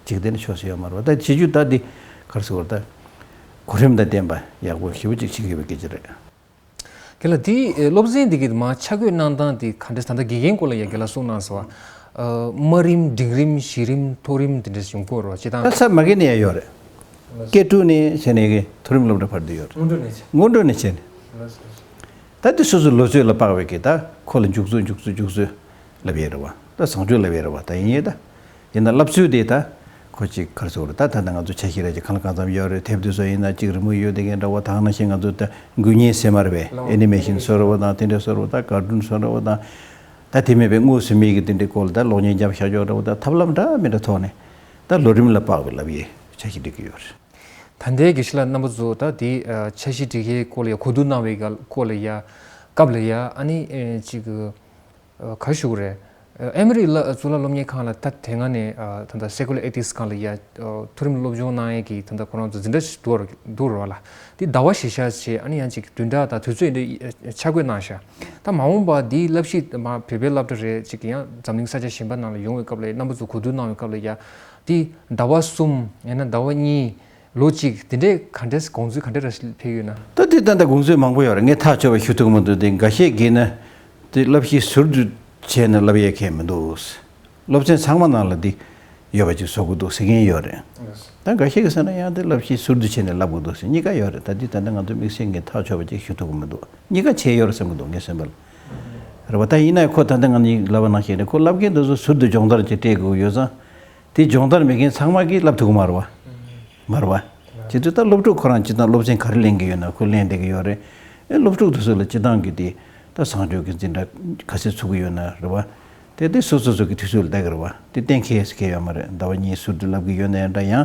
ཅིག་བསྡད་ན་ཆོག་ས་ཡོད་མ་རེད་པ། ད་བྱེད་རྒྱུ་ད་འདི་ག་རེ་ཟེར་དགོས་རེད། ད་གོ་རིམ་དང་ལྡན་པ་ཡག་པོ་ཞེ་པོ་ཅིག་བྱེད་ཀྱི་ཡོད་པའི་སྐད་ཆ་རེད། རྒན་ལགས། དེ་སློབ་ཚན་འདི་གི་མར་ཆ་བགོས་གནང་སྟངས་དེ་ག་འདྲས། ད་ལྟ་དགེ་རྒན་སྐོར་ལ་ཡ་རྒན་ལགས་གསུངས་གནང་སོང་བ། ཨ། དམའ་རིམ། འབྲིང་རིམ། གཞི་རིམ། མཐོ་རིམ་དེ་འདྲས་ཡོང་གི་ཡོད་རེད་པ། སྤྱིར་བཏང་། ད་ས་མ་གི་ནས་ཡ་ཡོད་རེད། སྐྱེ་དྲུག་ནས་བྱས་ནས་གི་མཐོ་རིམ་སློབ་གྲྭ་བར་དུ་ཡོད་རེད། སྔོན་འགྲོ་ནས་བྱས། སྔོན་འགྲོ་ནས་བྱས་ནས། ད་དེ་སོ་སོའི་ལོ་ཚོད་ལ་དཔག་པའི་གི་ད་ཁོ་ལ་འཇུག་ཚུལ་འཇུག་ཚུལ་འཇུག་ཚུལ་ལབ་ཡས་རེད་པ། ད་བཟང་སྤྱོད་ལབ་ཡས་རེད་པ། ད་ཡིན་ཡས་ད། ཡིན་ན་བསླབ་ཚུལ་དེ་ད་ཁོ་ཅིག་ག་རེ་ཟེར་དགོས་རེད། ད་ད་ལྟ་ང་ཚོ་འཆར་གཞི་ར་ཅིག་གང་ལ་གང་འཚམ་ཡོད་རེད། དེབ་དེ་ཚོ་ཡིན་ན་ཅིག་རི་མོ་ཡོད་བསྡད་མཁན་འདྲ་བོ། ད་ག་ནང་བཞིན་ང་ཚོ་ད་འགུལ་བརྙན་ཟེར་མ་རེད་པས། ཨེ་ནི་མེ་ཤིན་བཟོ་འདྲ་བོ་དང་དེ་འདྲ་བཟོ་འདྲ་བོ། ད་ཀར་ཊུན་བཟོ་འདྲ་བོ་དང་། ད་དེ་མིན་པའི་དངོས་སུ་མི་གི་དེ་འདྲའི་སྐོར་ལ་ད་གློག་བརྙན་རྒྱབ་བཞག་ཆོག་འདྲ་བོ། ད་ཐབས་ལམ་འདྲ་མི་འདྲ་ཐོག་ནས་ད་ལོ་རིམ་ལ་དཔག་པའི་ལབ་ཡས་འཆར་གཞི་སྒྲིག་གི་ཡོད་རེད། ད་ལྟའི་དགེ་བཤེས་ལགས་རྣམ་པ་ཚོ་ད་དེ་འཆར་གཞི་སྒྲིག་ཡས་སྐོར་ལ་ཡ་གོ་བསྡུར་གནང་བའི་སྐོར་ལ་ཡ། སྐབས་ལ་ཡ། ཨ་ནི་ཅིག་ཨ། ག་རེ་ཞུ་དགོས་རེད། ཨ། ཨེ་མོ་རི་ལ་གཙུག་ལག་སློབ་གཉེར་ཁང་ལ་ད་དེ་སྔ་ནས། ཨ། ད་ལྟ་Secular Ethics སྒང་ལ་ཡ། ཨ། མཐོ་རིམ་སློབ་སྦྱོང་གནང་ཡས་ཀྱི་ད་ལྟ་ཁོ་རང་ཚོ་འཛིན་གྲྭ་ཞིག་འདུག་འདུག་རེད་པ་ལགས། དེ་ཟླ་བ་གཞིར་བཞག་བྱས། ཨ་ནི་ཡང་ཅིག་བདུན་ཕྲག་དང་དུས་ཚོད་འདི་ཆ་བགོས་གནང་ཤག་ད་མ་འོངས་པ་འདིའི་བསླབ་གཞི་མ་བོད་པའི་སློབ་གྲྭ་རེད་ཅིག་ཡང་འཛམ་གླིང་ས་ཆ་གཞན་པ་ནང་ལ་ཡོང་བའི་སྐབས་ལ་ཡ། རྣམ་པ་ཚོ་གོ་བསྡུར་གནང་བའི་སྐབས་ལ་ཡ། དེ་ཟླ་བ་གསུམ་ཡང་ན་ཟླ་བ་གཉིས། ལོ་གཅིག་དེ་འདྲའི་ག་འདྲས་དགོངས་ཚུལ་ག་འདྲ་ར་ཕེབས་ཡོད་ན། ད་དེ་ད་ལྟ་དགོངས་ཚུལ་མང་པོ་ཡོད་རེད། ངས་ཐག་ཆོད་པ་ཞུ་ཐུབ་ཀྱི་མི་འདུག་དེ་འགའ་ཤས་ཀྱིས་ན་དེ་བསླབ་གཞི་ཟུར་དུ་ བྱས་ནས་བསླབ་ཡས་ཁེལ་མི་འདུག་སློབ་ཚན་ཚང་མ་ནང་ལ་འདི་ཡོད་པ་ཅིག་བཟོ་དགོས་འདུག་ཟེར་མཁན་ཡོད་རེད། ད་འགའ་ཤས་ཀྱིས་ཟེར་ན་ཡང་འདི་བསླབ་གཞི་ཟུར་དུ་བྱས་ནས་བསླབ་དགོས་འདུག་ཟེར། གཉིས་ཀ་ཡོད་རེད། ད་འདི་ད་ལྟ་ང་ཚོ་དམིགས་བསལ་ངས་ཐག་ཆོད་པ་ཅིག་ཞུ་ཐུབ་ཀྱི་མི་འདུག་གཉིས་ཀ་བྱས་ཡོད་རེད་བསམ་གྱི་འདུག་ངས་བསམ་པ་ལ། རེད་པ། ད་ཡིན་ན་ཁོ་ད་ལྟ་ང་གཉིས་ལབ་པ་ནང་བཞིན་རེད། ཁོ་བསླབ་མཁན་དེ་ཚོ་ཟུར་དུ་སྦྱོང་བརྡར་ཅིག་སྤྲད་དགོས་ཡོད་ཙང་། དེ་སྦྱོང་བརྡར་མེད་མཁན་ཚང་མ་གིས་བསླབ་ཐུབ་ཀྱི་མ་རེད་པ། མ་རེད་པ། བྱེད་དུས་ད་སློབ་ཕྲུག་ཁོ་རང་སྤྱིར་བཏང་སློབ་ཚན་ག་རེ་ལེན་གྱི་ཡོད་ན་ཁོ་ལེན་བསྡད་ཀྱི་ཡོད་རེད། ཨེ་སློབ་ཕྲུག་དེ་ཚོ་ལ་སྤྱིར་བཏང་གི་དེ་ད་བཟང་སྤྱོད་ཀྱི་འཛིན་གྲྭ་ག་ཚོད་ཚུགས་ཀྱི་ཡོད་ན་རེད་པ། དེ་དེ་སོ་སོ་སོ་གི་དུས་ཚོད་ལ་བལྟ་གི་རེད་པ། དེ་གཏན་འཁེལ་ཟེར་མཁན་ཡོད་མ་རེད། ཟླ་བ་གཉིས་ཟུར་དུ་བསླབ་ཀྱི་ཡོད་ན་ཡང་འདྲ། ཡང་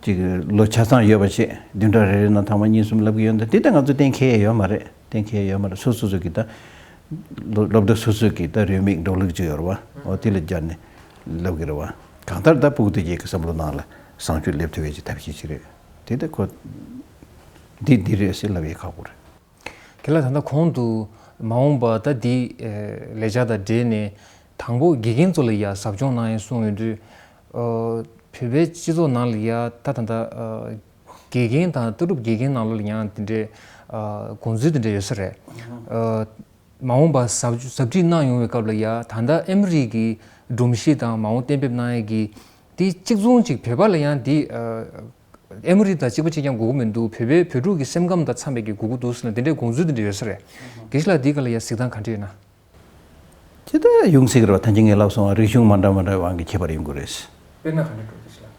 ཅིག་ལོ་ཆ་ཚང་ཡོད་པ་བྱས་བདུན་ཕྲག་རེ་རེ་ནང་ཐེངས་མ་གཉིས་གསུམ་བསླབ་ཀྱི་ཡོད་ན་དེ་ད་ང་ཚོ་གཏན་འཁེལ་ཡོད་མ་རེད། གཏན་འཁེལ་ཡོད་མ་རེད། སོ་སོ་སོ་གི་ད་སློབ་སློབ་གྲྭ་སོ་སོ་གི་ད་རེའུ་མིག་འགྲོ་ལུགས་ཅིག་ཡོད་རེད་པ། འོ་དེ་ལ་སྦྱར་ནས་བསླབ་ཀྱི་རེད་པ། གང་ལྟར་ད་སྤུ་གུ་དེ་གྱད་ཀྱི་བསམ་བློ་ནང་ལ་བཟང་སྤྱོད་སླེབས་ཐུབ་ཡས་ཀྱི་ཐབས་ཤེས་ཅིག་རེད། དེ་ད་ཁོ་འདི་འདི་རེད་ཟེར་ལབ་ཡས་ཁག་པོ་རེད། ཁྱེད་ལ་ད་ལྟ་གོང་དུ་མ་འོངས་པ་ད་འདི་ལས་འཆར་དང་འབྲེལ་ནས་དང་པོ་དགེ་རྒན་ཚོ་ལ་ཡ་ཟབ་སྦྱོང་གནང་ཡས་གསུངས་ཡོད་དུས། བོད་པའི་སྤྱི་ཚོགས་ནང་ལ་ཡ་ད་ད་ལྟ་དགེ་རྒན་དང་ལྟ་གྲུབ་དགེ་རྒན་ནང་ལོགས་ལ་ཡང་དེ་འདྲའི་དགོངས་ཚུལ་དེ་འདྲ་ཡོད་ས་རེད། མ་འོངས་པ་ཟབ་ཟབ་ཁྲིད་གནང་ཡོང་བའི་སྐབས་ལ་ཡ་ད་ལྟ་ཨེ་མོ་རི་གི་སྒྲོམ་གཞི་དང་མ་འོངས་གཏན་འབེབས་གནང་ཡས་ཀྱི་དེ་གཅིག་མཚུངས་གཅིག་བོད་པ་ལ་ཡང་དེ་ཨེ་མོ་རི་དང་གཅིག་པ་གཅིག་རྐྱང་དགོས་ཀྱི་མི་འདུག་བོད་པའི་བོད་ཕྲུག་གི་སེམས་ཁམས་དང་འཚམ་པའི་གི་དགོས་ཀྱི་འདུག་ཟེར་ན་དེ་འདྲའི་དགོངས་ཚུལ་དེ་འདྲ་ཡོད་ས་རེད། དགེ་བཤེས་ལགས་འདིའི་སྐོར་ལ་ཡ་གཟིགས་སྟངས་ག་འདྲ་ཡོད་ན། དེ་ད་ཡོང་སྲིད་ཀྱི་རེད་པ། ད་གིན་ངས་ལབ་སོང་བ། རིག་གཞུང་མ་འདྲ་མ་འདྲ་བའི་དབང་གིས་ཁྱད་པར་ཡོང་གི་རེད། དཔེར་ན་ག་འདྲ་འགྲོ་གི་ཞིག་ལ།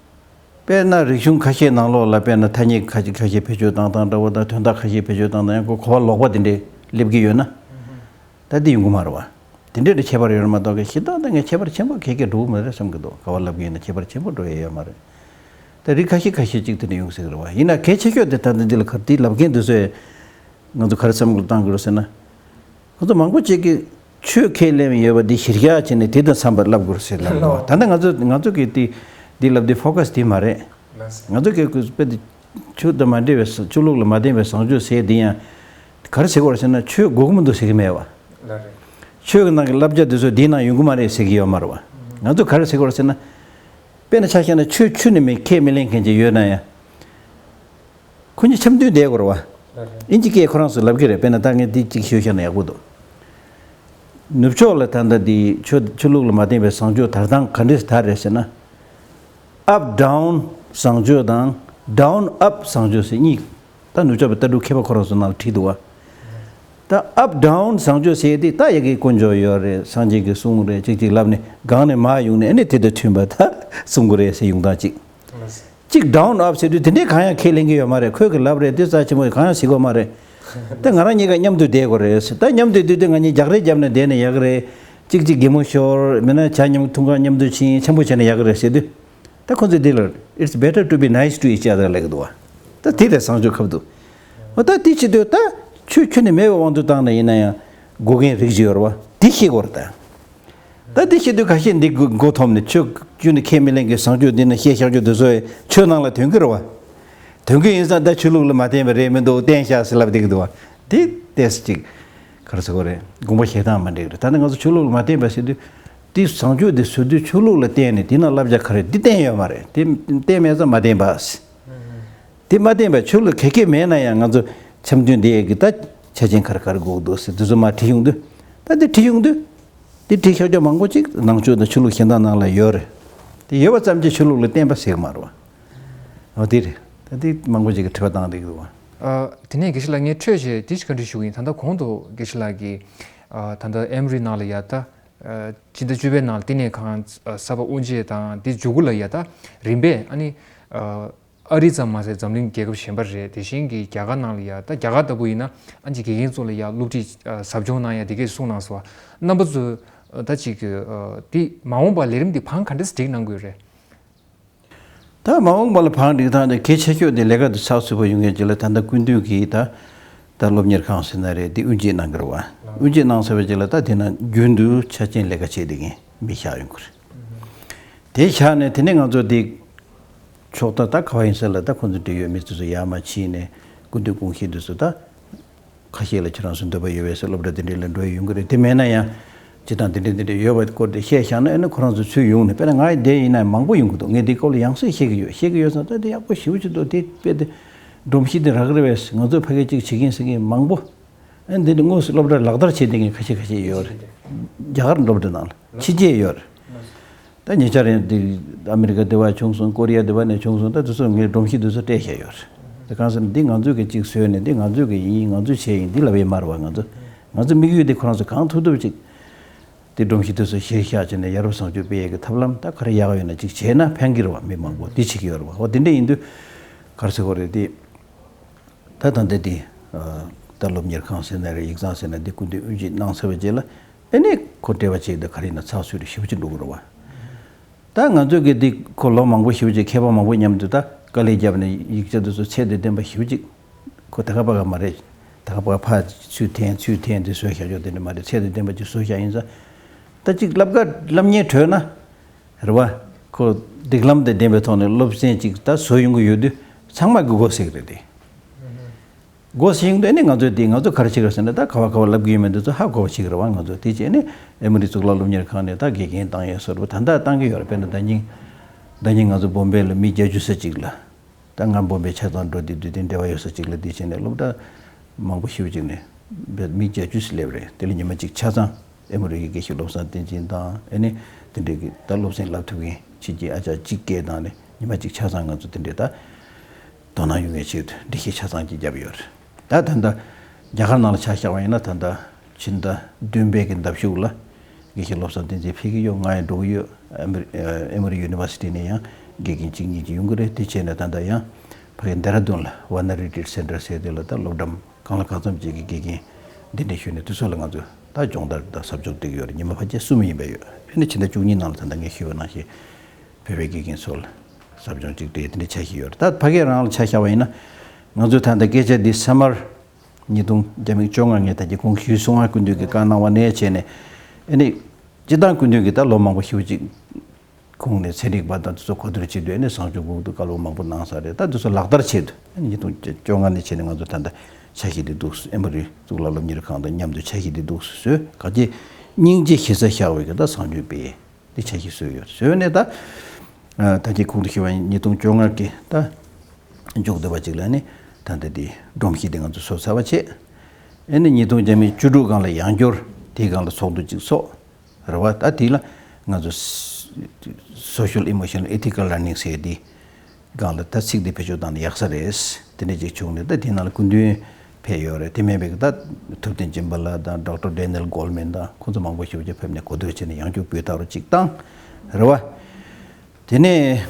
དཔེར་ན་རིག་གཞུང་ཁ་ཤས་ནང་ལོགས་ལ་དཔེར་ན་ཐ་སྙད་ཁ་ཤས་ཁ་ཤས་བེད་སྤྱོད་བཏང་སྟངས་འདྲ་བོ་དང་དོན་དག་ཁ་ཤས་བེད་སྤྱོད་བཏང་སྟངས་ཡང་གོ་གོ་བ་ལོག་པ་དེ་འདྲས་སླེབས་ཀྱི་ཡོད་ན། ད་འདི་ཡོང་གི་མ་རེད་པ། དེ་འདྲས་ལ་ཁྱད་པར་ཡོད་རེད་མ་གཏོགས་གི་གཞི་བདག་ད་ངས་ཁྱད་པར་ཆེན་པོ་ག་གེ་འགྲོ་གི་མ་རེད་བསམ་གི་འདུག་ག་བ་ལབ་ཀྱི་ཡིན་ན་ཁྱད་པར་ཆེན་པོ་འགྲོ་ཡས་ཡོད་མ་རེད། ད་རིགས་ཁ་ཤས་ཁ་ཤས་ཅིག་དེ་འདྲས་ཡོང་སྲིད་ཀྱི་རེད་པ། ཡིན་ན་གལ་ཆེ་ཤོས་དེ་ད་ལྟ་འདི་ལ་ག་རེ་འདི་ལབ་མཁན་དེ་ཚོས་ང་ཚོ་ག་རེ་བསམ་བློ་བཏང་དགོས་རེད་ཟེར་ན། ཁོ་ཚོ་མང་པོ་ཅིག་གིས་ཆོས་ཁས་ལེན་ཡོད་པ་འདི་གཞིར་བཞག་བྱས་ནས་དེ་དང་འཚམས་པར་བསླབ་དགོས་ཟེར་ལབ་ལོ། ད་ལྟ་ང་ཚོ་ང་ཚོ་གི་དེ་འདི་ལབ་དེ་ཕོ་ཁ་སི་དེ་མ་རེད། ང་ཚོ་གི་དཔེ་དེ་ཆོས་དང་མ་འབྲེལ་བའི་ཆོས་ལུགས་ལ་མ་བརྟེན་པའི་བཟང་སྤྱོད་ཟེར་དེ་ཡང་ག་རེ་ཟེར་དགོས་རེད་ཟེར་ན་ཆོས་དགོས་ཀྱི་མི་འདུག་ཟེར་གྱི་མེད་པ། ཆོས་ཀྱི་ནང་གི་བསླབ་བྱ་དེ་ཚོ་འདིའི་ནང་ཡོང་གི་མ་རེད་ཟེར་གྱི་ཡོད་མ་རེད་པ། ང་ཚོ་ག་རེ་ཟེར་དགོས་རེད་ཟེར་ན། དཔེར་ན་ཆ་བཞག་ན་ཆོས་ཁས་མི་ལེན་མཁན་ཅིག་ཡོད་ན་ཡང་། ཁོ་གཉིས་འཆམ་མཐུན་བསྡད་དགོས་རེད་པ། ཨིན་ཇི་སྐད་ཁོ་རང་ཚོས་ལབ་ཀྱི་རེད། དཔེར་ན་ད་ངས་འདི་གཅིག་ཤོད་བཞག་ན་ཡག་པོ་འདུག་ནུབ་ཕྱོགས་ལ་ད་ལྟ་འདི་ཆོས་ཆོས་ལུགས་ལ་མ་བརྟེན་པའི་བཟང་སྤྱོད་དར་སྟངས་ག་འདྲས་དར་རེད་ཟེར་ན། ཨབ་ཌའོན་བཟང་སྤྱོད་དང་ཌའོན་ཨབ་བཟང་སྤྱོད་ཟེར་གཉིས། ད་ནུབ་ཕྱོགས་པའི་ལྟ་གྲུབ་མཁས་པ་ཁོ་རང་ཚོ་ནང་ལ་བྲིས་འདུག་པ། ད་ཨབ་ཌའོན་བཟང་སྤྱོད་ཟེར་ཡས་དེ་ད་ཡ་གི་དཀོན་མཆོག་ཡོད་རེད། སངས་རྒྱས་ཀྱི་གསུང་རེད། གཅིག་གཅིག་ལབ་ནས་སྒང་ནས་མར་ཡོང་ནས་ཨ་ནི་དེ་དང་མཐུན་པ་ད་གསུང་གི་རེད་ཟེར་ཡོང་སྟངས་གཅིག་གཅིག་ཌའོན་ཨབ་ཟེར་དུས་དེ་འདྲའི་གང་ཡང་ཁས་ལེན་གྱི་ཡོད་མ་རེད། ཁོས་གི་ལབ་རེད། དེ་རྩ་ཆེན་པོ་གང་ཡང་ཟེར་གྱི་ཡོད་མ་རེད། ད་ང་རང་གཉིས་ཀ་མཉམ་དུ་བསྡད་དགོས་རེད་ཟེར། ད་མཉམ་དུ་བསྡད་དུས་ང་གཉིས་རྒྱག་རེས་བརྒྱབ་ནས་བསྡད་ན་ཡག་གི་རེད། གཅིག་གཅིག་གད་མོ་ཤོར་མིན་ན་ཇ་མཉམ་འཐུང་ག་མཉམ་དུ་ཕྱིན་འཆམ་པོ་བྱས་ན་ཡག་གི་རེད་ཟེར་དུས། ད་ཁོ་ཚོས་འདི་ལ། It's better to be nice to each other ལབ་ཀྱི་འདུག་པ། ད་དེ་རེད་བཟང་སྤྱོད་ཁབ་འདུག་འོ་ད་དེ་བྱེད་དུས་ད་ཆོས་ཁྱོན་ནས་མེད་པའི་དབང་དུ་བཏང་ནས་ཡིན་ན་ཡང་དགོས་མཁན་རིགས་ཅིག་ཡོད་རེད་པ། དེ་ཤེས་དགོས་རེད་ད། ད་དེ་ཤེས་དུས་ཁ་ཤས་འདི་མགོ་མགོ་འཐོམ་ནས་ཆོས་ཁྱོན་ནས་ཁས་མི་ལེན་མཁན་བཟང་སྤྱོད་འདི་ན་བཤད་བཞག་རྒྱུ་དེ་ཚོ་ཆོས་ནང་ལ་ཐོན་གྱི་རེད་པ། ཐོན་གྱི་ཡིན་ཙང་ད་ཆོས་ལུགས་ལ་མ་བརྟེན་པ་རེད་མི་འདུག་བསྟན་བཞག་ཟེར་ལབ་བསྡད་ཀྱི་འདུག་པ། དེ་ཏོག་ཙམ་ཅིག་ག་རེ་ཟེར་དགོས་རེད། དགོངས་པ་བཞེས་སྟངས་མ་འགྲིག་རེད། ད་ནི་ང་ཚོ་ཆོས་ལུགས་ལ་མ་བརྟེན་པ་ཟེར་དུས། དེ་བཟང་སྤྱོད་དེ་བཟོ་དུས་ཆོས་ལུགས་ལ་བརྟེན་ནས་དེ་ན་བསླབ་བྱ་ག་རེ་འདི་བསྟན་ཡོད་མ་རེད། དེ་བསྟན་མེད་ཙང་མ་བསྟན་པ། དེ་མ་བསྟན་པ་ཆོས་ལུགས་ག་གེ་མེད་ན་ཡང་ང་ཚོ་འཆམ་མཐུན་བསྡད་ཡས་ཀྱི་ད་ཆ་རྐྱེན་ག་རེ་ག་རེ་དགོས་འདུག་ཟེར་དེ་ཚོ་མར་བྲིས་ཡོང་དུས། ད་དེ་བྲིས་ཡོང་དུས། དེ་བྲིས་ཤག་ཅོག་མང་པོ་ཅིག་ནང་ཆོས་དང་ཆོས་ལུགས་གཞན་དག་ནང་ལ་ཡོད་རེད། དེ་ཡོད་པ་ཙམ་གྱིས་ཆོས་ལུགས་ལ་བརྟེན་པ་ཟེར་གྱི་མ་རེད་པ། འོ་དེ་རེད། ད་དེ་མང་པོ་ཅིག་གིས་དྲི་བ་བཏང་བསྡད་ཀྱི་འདུག་པ། ཨ། དེ་ནས་དགེ་བཤེས་ལགས་ངས་འཕྲོས་བྱས་དེ་ཞིག་བཀའ་འདྲི་ཞུ་གི་ཡིན། ད་ལྟ་གོང་དུ་དགེ་བཤེས་ལགས་ཀྱིས་ཨ། ད་ལྟ་ཨེ་མོ་རི་ནང་ལ་ཡ་ད་ཨ། སྤྱི་ཟླ་བཅུ་པའི་ནང་ལ་བསྟི་གནས་ཁང་གསར་པ་དབུ་འབྱེད་དང་དེ་མཇུག་གུ་ལ་ཡ་ད་རིམ་པས་ཨ་ནི་ཨ། ཨ་རི་ཙམ་མ་ཟད་འཛམ་གླིང་རྒྱལ་ཁབ་གཞན་པ་རེད། དེ་བཞིན་གྱི་རྒྱ་གར་ནང་ལ་ཡ་ད་རྒྱ་གར་ལྟ་བུ་ཡིན་ན་ཨ་ནི་དགེ་རྒན་ཚོ་ལ་ཡ་སློབ་ཁྲིད་ཨ། ཟབ་སྦྱོང་གནང་ཡ་དེ་གས་གསུངས་གནང་སོང་བ། རྣམ་པ་ཚོས་ད་ཅིག་ཨ། དེ་མ་འོངས་པར་ལས་རིམ་འདི་བང་ག་འདྲས་སྒྲིག་གནང་དགོས་རེད། ད་མ་འོངས་པ་ལ་བང་སྒྲིག་སྟངས་དེ་གལ་ཆེ་ཤོས་དེ་ལས་ཀ་དེ་ཚགས་ཚུད་པོ་ཡོང་ཡས་ཅིག་ལ་ད་ལྟ་སྐུ་མདུན་གྱིས་ད་ད་སློབ་གཉེར་ཁང་ཟེར་ན་རེད། དེ་དབུ་འབྱེད་གནང་གི་རེད་པ། དབུ་འབྱེད་གནང་ཚར་བའི་རྗེས་ལ་ད་དེ་ན་རྒྱུན་དུ་ཆ་རྐྱེན་ལས་ཀ་བྱེད་བསྡད་མཁན་མི་བཞག་ཡོང་གི་རེད། དེ་བཞག་ནས་དེ་ནས་ང་ཚོ་དེ་ཕྱོགས་མཐའ་ད་ག་པར་ཡིན་ས་ལ་ད་ཁོང་ཚོ་འབྲེལ་ཡོད་མི་ཚོ་ཚོ་ཡར་མར་ཕྱིན་ནས་སྐུ་མདུན་དགོངས་གཞི་དེ་ཚོ་ད། ཁ་ཤས་ལ་ཁྱེད་རང་ཚོ་འདོད་པ་ཡོད་པས་ཟེར་སློབ་གྲྭ་དེ་འདྲའི་ལ་འགྲོ་ཡི་ཡོང་གི་རེད། དེ་མེད་ན་ཡང་སྤྱིར་བཏང་དེ་འདྲ་དེ་འདྲ་ཡོད་པའི་སྐོར་དེ་བཤད་བཞག་ན་ཨ་ནི་ཁོ་རང་ཚོ་ཚུར་ཡོང་ནས། དཔེར་ན་ང་ཡི་དེ་ཡིན་ན་མང་པོ་ཡོང་གི་འདུག་ངས་འདི་སྐོར་ལ་ཡང་སེ་བཤད་ཀྱི་ཡོད། བཤད་ཀྱི་ཡོད་ཙང་ད་དེ་ཡག་པོ་ཞེ་པོ་ཅིག་འདུག་དེ་དཔེ་དེ་སྒྲོམ་གཞི་དེ་རག་གི་རེད་པས། ང་ཚོ་ཕ་གི་གཅིག་བྱེད་ཀྱིན་ཟེར་མཁན་མང་པོ། ཨ་འདི་ནི་དངོས་སུ་སློབ་གྲྭར་ལག་བསྟར་བྱེད་མཁན་ཁ་ཤས་ཁ་ཤས་ཡོད་རེད། རྒྱ་གར་སློབ་གྲྭ་ནང་ལ་ཕྱི་རྒྱལ་ཡོད་རེད། ད་ཉེ་ཆར་ཡང་འདི་ཨ་མི་རི་ཀ་འདི་བ་བྱུང་སོང་། ཀོ་རི་ཡ་འདི་བ་ནས་བྱུང་སོང་། ད་དེ་ཚོ་ངས་སྒྲོམ་གཞི་དེ་ཚོ་སྤྲད་བཞག་ཡོད་རེད། དེ་གང་ཟེར་ན་འདི་ང་ཚོས་ཀྱི་གཅིག་བཟོས་ནས་འདི་ང་ཚོས་ཀྱི་ཡིན། ང་ཚོས་བྱས་ཡིན། འདི་ལབ་ཡས་མ་རེད་བ། ང་ཚོ་ང་ཚོ་དམིགས་ཡུལ་འདི་ཁོ་རང་ཚོ་གང་ཐུབ་ཐུབ་ཅིག་དེ་སྒྲོམ་གཞི་དེ་ཚོ་གཞིར་བཞག་བྱས་ནས་ཡ་རབས་བཟང་སྤྱོད་སྤེལ་ཡས་ཀྱི་ཐབས་ལམ་ད་ག་རེ་ཡག་ཡོད་ན་ཅིག་བྱས་ན་ཕན་གྱི་རེད་བ། མི་མང་པོ་འདི་བྱེད་ཀྱི་ཡོད་རེད་བ། འོ་དེ་འདྲ་ཡིན་དུས་ག་རེ་ཟེར་དགོས་རེད། དེ་ད་ད་ལྟ་དེ་ད་སློབ་གཉེར་ཁང་ཟེར་ན་རེད། ཡིག་ཚང་ཟེར་ན་འདི་སྐུ་མདུན་དབུ་འབྱེད་གནང་ཚར་བའི་རྗེས་ལ་ཨེ་ནས་ཁོ་འབྲེལ་བ་བྱས་ཏེ་ག་རེ་ཡིན་ན་ཚགས་ཚུད་རེ་ཞེ་པོ་ཅིག་འགྲོ་གི་རེད་བ། ད་ང་ཚོས་གི་འདི་ཁོ་ལོ་མང་པོ་ཞེ་པོ་ཅིག་མཁས་པ་མང་པོ་མཉམ་དུ་ད་དཀའ་ལས་བརྒྱབ་ནས་ཡིག་ཆ་འདི་ཚོ་ཚད་དང་ལྡན་པ་ཞེ་པོ་ཅིག་ཁོ་ད་ག་པ་ག་མ་རེད། ད་ག་པ་ཕ་ཚུལ་འཐེན་ཚུལ་འཐེན་དེ་བཟོས་བཞག་ཆོག་དེ་འདྲ་མ་རེད། ཚད་དང་ལྡན་པ་ཅིག་བཟོས་བཞག་ཡིན་ཙང་། ད་ཅིག་བསླབ་ག་བསླབ་གཉེར་གྲོལ་ན་རེད་བ། ཁོ་སྒྲིག་ལམ་དང་ལྡན་པའི་ཐོག་ནས་སློབ་ཚན་ཅིག་ད་བཟོ་ཡོང་གི་ཡོད་དུས་ཚང་མ་གི་མགོ་སེག་རེད་དེ། མགོ་སེང་དུས་ནི་ང་ཚོས་དེ་ང་ཚོ་ག་རེ་བྱེད་ག་ཟེར་ན། ད་ག་བ་ག་བ་བསླབ་ཀྱི་ཡོད་མེད་འདི་ཚོ་ཧ་གོ་བ་བྱེད་ཀྱི་རེད་བ། ང་ཚོ་དེ་བྱས་ནས་ཨེ་མོ་རི་གཙུག་ལག་སློབ་གཉེར་ཁང་ནས་ད་དགེ་རྒན་བཏང་ཡས་བཟོ་འདྲ་བོ་ད་ལྟ་བཏང་གི་ཡོད་རེད། དཔེར་ན་ཟླ་ཉིན་ཟླ་ཉིན་ང་ཚོ་བོམ་བེ་ལ་མི་བརྒྱད་ཅུ་ཙམ་ཅིག་ལ། ད་ང་བོམ་བེ་ཆ་ཚང་འགྲོ་དུས་དུས་དེ་འབྲེལ་བ་ཡོད་ས་ཅིག་ལ་དེ་བྱས་ནས་སློབ་གྲྭ་མང་པོ་ཞེ་པོ་ཅིག་ནས་མི་བརྒྱད་ཅུ་ཙམ་སླེབས་རེད། དེ་ལ་ཉི་མ་གཅིག་ཆ་ཚང་ཨེ་མོ་རི་གི་དགེ་བཤེས་བློ་བཟང་བསྟན་འཛིན་དང་ཨེ་ནི་དེ་འདྲའི་གི་ད་སློབ་ཚན་བསླབ་ཐུབ་མཁན་ཕྱི་རྒྱལ་ཨ་ཅག་གཅིག་སྐད་བཏང་ནས་ཉི་མ་གཅིག་ཆ་ཚང་ང་ཚོ་དེ་འདྲའི་ད། དོ་སྣང་ཡོང་བའི་ཆེད་དུ་འགྲེལ་བཤད་ཆ་ཚང་ཅིག་བརྒྱབ་ཡོད་རེད། ད་ད་ལྟ་རྒྱ་གར་ནང་ལ་ཆ་བཞག་པ་ཡིན་ན་ད་ལྟ་ཕྱི་ཟླ་བདུན་པའི་གི་ཟླ་གཞུག་ལ་དགེ་བཤེས་བློ་བཟང་བསྟན་འཛིན་ཕེབས་ཀྱི་ཡོད། ང་ཡང་འགྲོ་གི་ཡོད། ཨེ་མོ་རི་ཨེ་མོ་རི་ཡུ་ནི་ཝར་སི་ཊི་ནས་ཡང་དགེ་རྒན་གཅིག་གཉིས་ཅིག་ཡོང་གི་རེད། དེ་བྱས་ནས་ད་ལྟ་ཡང་ཕ་གི་ལྡེ་ར་ལྡུན་ལ་ཝ་ན་རི་ཊི་རིཊ་སེན་ཊར་ཟེར་དེ་ལ་ད་སློབ་གྲྭ་གང་ལ་གང་འཚམ་ཅིག་གི་དགེ་རྒན་འདི་འདྲ་ཞུས་ནས་དུས་ཚོད་ལ་ང་ཚོས་ད་སྦྱོང་བརྡར་དང་ཟབ་སྦྱོང་སྤྲད་ཀྱི་ཡོད་རེད། ཉི་མ་ཕལ་ཆེར་གསུམ་ཡིན་པ་ཡོད། ཨེ་ནི་ཕྱི་ཟླ་བཅུ་གཉིས་ནང་ལ་ད་ལྟ་ངས་ཞུས་པ་ནང་བཞིན། བོད་པའི་དགེ་རྒན་ཚོ་ལ་ཟབ་སྦྱོང་གཅིག་སྤྲད་དེ་འདྲ་ཆགས་ཀྱི་ཡོད་རེད། ད་ཕ་གི་རང་ལ་ཆ་བཞག་པ་ཡིན་ན། ང་ཚོས་ད་ལྟ་སྐད་ཆ་འདི་སམ་མར་ཉིས་སྟོང་བརྒྱ་མེད་བཅོ་ལྔ་ངས་ད་གི་གོང་ཞུས་སོང་ང་། སྐུ་མདུན་གྱིས་བཀའ་གནང་བ་ནས་བྱས་ནས་ཨེ་ནི་སྤྱི་བཏང་སྐུ་མདུན་གྱིས་ད་ལོ་མང་པོ་ཞེ་པོ་ཅིག་ཁོང་ནས་ཚན་རིག་པ་དང་དེ་ཚོ་གོ་བསྡུར་བྱེད་དུས་ཨེ་ནི་བཟང་སྤྱོད་དགོས་འདུག་བཀའ་སློབ་མང་པོ་གནང་ས་རེད། ད་དེ་ཚོ་ལག་བསྟར་ཆེད་དུ་ཨེ་ནི་ཉིས་སྟོང་བཅོ་ལྔ་ནས་བྱས་ནས་ང་ཚོ་ད་ལྟ་ཆ་ཤས་འདི་འདུག་ཨེ་མོ་རི་གཙུག་ལག་སློབ་གཉེར་ཁང་དང་མཉམ་དུ་ཆ་ཤས་འདི་འདུག་བཟོས། ག་ཅི་སྙིང་རྗེ་གཞི་རྩར་བཞག་པའི་གི་ད་བཟང་སྤྱོད་སྤེལ། དེ་ཆ་ཤས་བཟོས་ཡོད། བཟོས་ནས་ད་ད་གིན་གོང་དུ་ཞུས་པ་ཉིས་སྟོང་བཅོ་ལྔ་གི་ད་མཇུག་བསྡུ་བ་ཅིག་ལ་ནི་ད་ལྟ་དེ་སྒྲོམ་གཞི་དེ་ང་ཚོ་བཟོ་ཚར་བ་བྱས། ཨེ་ནི་ཉིས་སྟོང་བརྒྱ་མེད་བཅུ་དྲུག་སྒང་ལ་ཡང་བསྐྱར་དེའི་སྒང་ལ་ཚོགས་འདུ་ཅིག་ཚོགས་རེད་བ། ད་དེ་ལ་ང་ཚོ་Social Emotional Ethical Learning ཟེར་དེ་སྒང་ལ་ད་ཚིག་འདི་བེད་སྤྱོད་བཏང་ན་ཡག་ས་རེད། དེ་འདྲ་ཅིག་བྱུང་ནས་ད་དེ་ནང་ལ་སྐུ་མདུན་ཕེབས་ཡོད་རེད། དེ་མིན་པའི་ད་ཐུབ་བསྟན་སྦྱིན་པ་ལགས་དང་ཌོག་ཊར་ཌེ་ནི་ཨེལ་གོལ་མན་དང་ཁོང་ཚོ་མང་པོ་ཞེ་པོ་ཅིག་ཕེབས་ནས་གོ་བསྡུར་བྱས་ནས་ཡང་བསྐྱར་སྤུས་དག་རུ་ཅིག་བཏང་རེད་བ། དེ་ནས་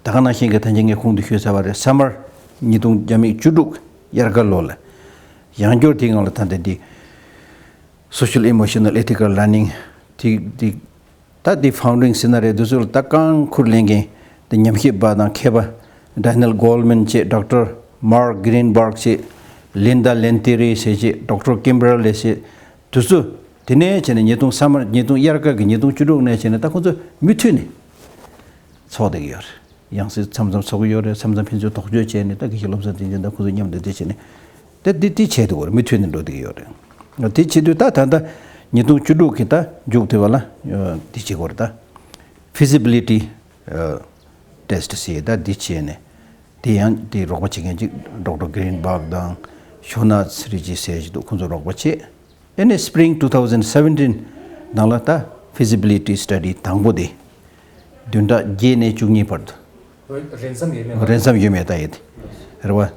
ད་ག་ནང་བཞིན་གྱི་ད་གིན་ངས་གོང་དུ་ཞུས་ཚར་བ་རེད། སམ་མར་ཉིས་སྟོང་བརྒྱ་མེད་བཅུ་དྲུག་དབྱར་ཁ་ལོ་ལ་ཡང་བསྐྱར་དེའི་སྒང་ལ་ད་ལྟ་འདི་Social Emotional Ethical Learning དེ་དེ་ད་དེ་ཕའུན་ཌིང་ཟེར་ན་རེད། དེ་ཚོ་ལ་ད་རྐང་ཁུར་ལེན་མཁན་དེ་ཉམས་ཞིབ་པ་དང་མཁས་པ་ཌེ་ནི་ཨེལ་གོལ་མན་བྱས། ཌོག་ཊར་མརྐ་གྷི་རིན་བྷརག་བྱས། ལིན་ཌ་ལེན་ཏི་རི་ཟེར་བྱས། ཌོག་ཊར་ཀིམ་བར་ལེ་བྱས། དེ་ཚོ་དེ་ནས་བྱས་ནས་ཉིས་སྟོང་སམ་མར་ཉིས་སྟོང་དབྱར་ཁ་གི་ཉིས་སྟོང་བཅུ་དྲུག་ནས་བྱས་ནས་ད་ཁོང་ཚོ་མུ་མཐུད་ནས་ཚོགས་བསྡད་ཀྱི་ཡོད་རེད། ཡང་སྲིད་མཚམས་མཚམས་ཚོགས་ཀྱི་ཡོད་རེད། མཚམས་མཚམས་ཕན་ཚུན་དོགས་གཅོད་བྱས་ནས་ད་དགེ་བཤེས་བློ་བཟང་བསྟན་འཛིན་དང་ཁོང་ཚོ་མཉམ་དུ་དེ་བྱས་ནས་དེ་དེ་དེ་བྱས་འདུག་གོ། མུ་མཐུད་ནས་འགྲོ་བསྡད་ཀྱི་ཡོད་རེད། དེ་བྱེད་དུས་ད་ད་ལྟ་ཉིས་སྟོང་བཅུ་དྲུག་གི་ད་མཇུག་དེ་བ་ལ་དེ་བྱེད་དགོས་རེད། ད་ཕི་ཛི་བི་ལི་ཊི་ཊེ་སི་ཊི་ཟེར་ད་འདི་བྱས་ནས་དེ་ཡང་དེ་རོགས་པ་བྱེད་མཁན་ཅིག་ཌོག་ཊར་གྷི་རིན་བྷརག་དང་ཤོ་ནཱཐ་རི་ཇི་ཟེར་ཅིག་འདུག་ཁོང་ཚོ་རོགས་པ་བྱས། ཨེ་ནས་སི་པི་རིང་ཊུ་ཐའུ་ཟན་སེ་བེན་ཊིན་ནང་ལ་ད་ཕི་ཛི་བི་ལི་ཊི་སི་ཊ་ཌི་དང་པོ་དེ་བདུན་ཕྲག་བརྒྱད་ནས་བཅུ་གཉིས་བར་དུ་རན་སམ་ཡོད་མེད་རན་སམ་ཡོད་མེད་ལྟ་ཡས་དེ་རེད་བ།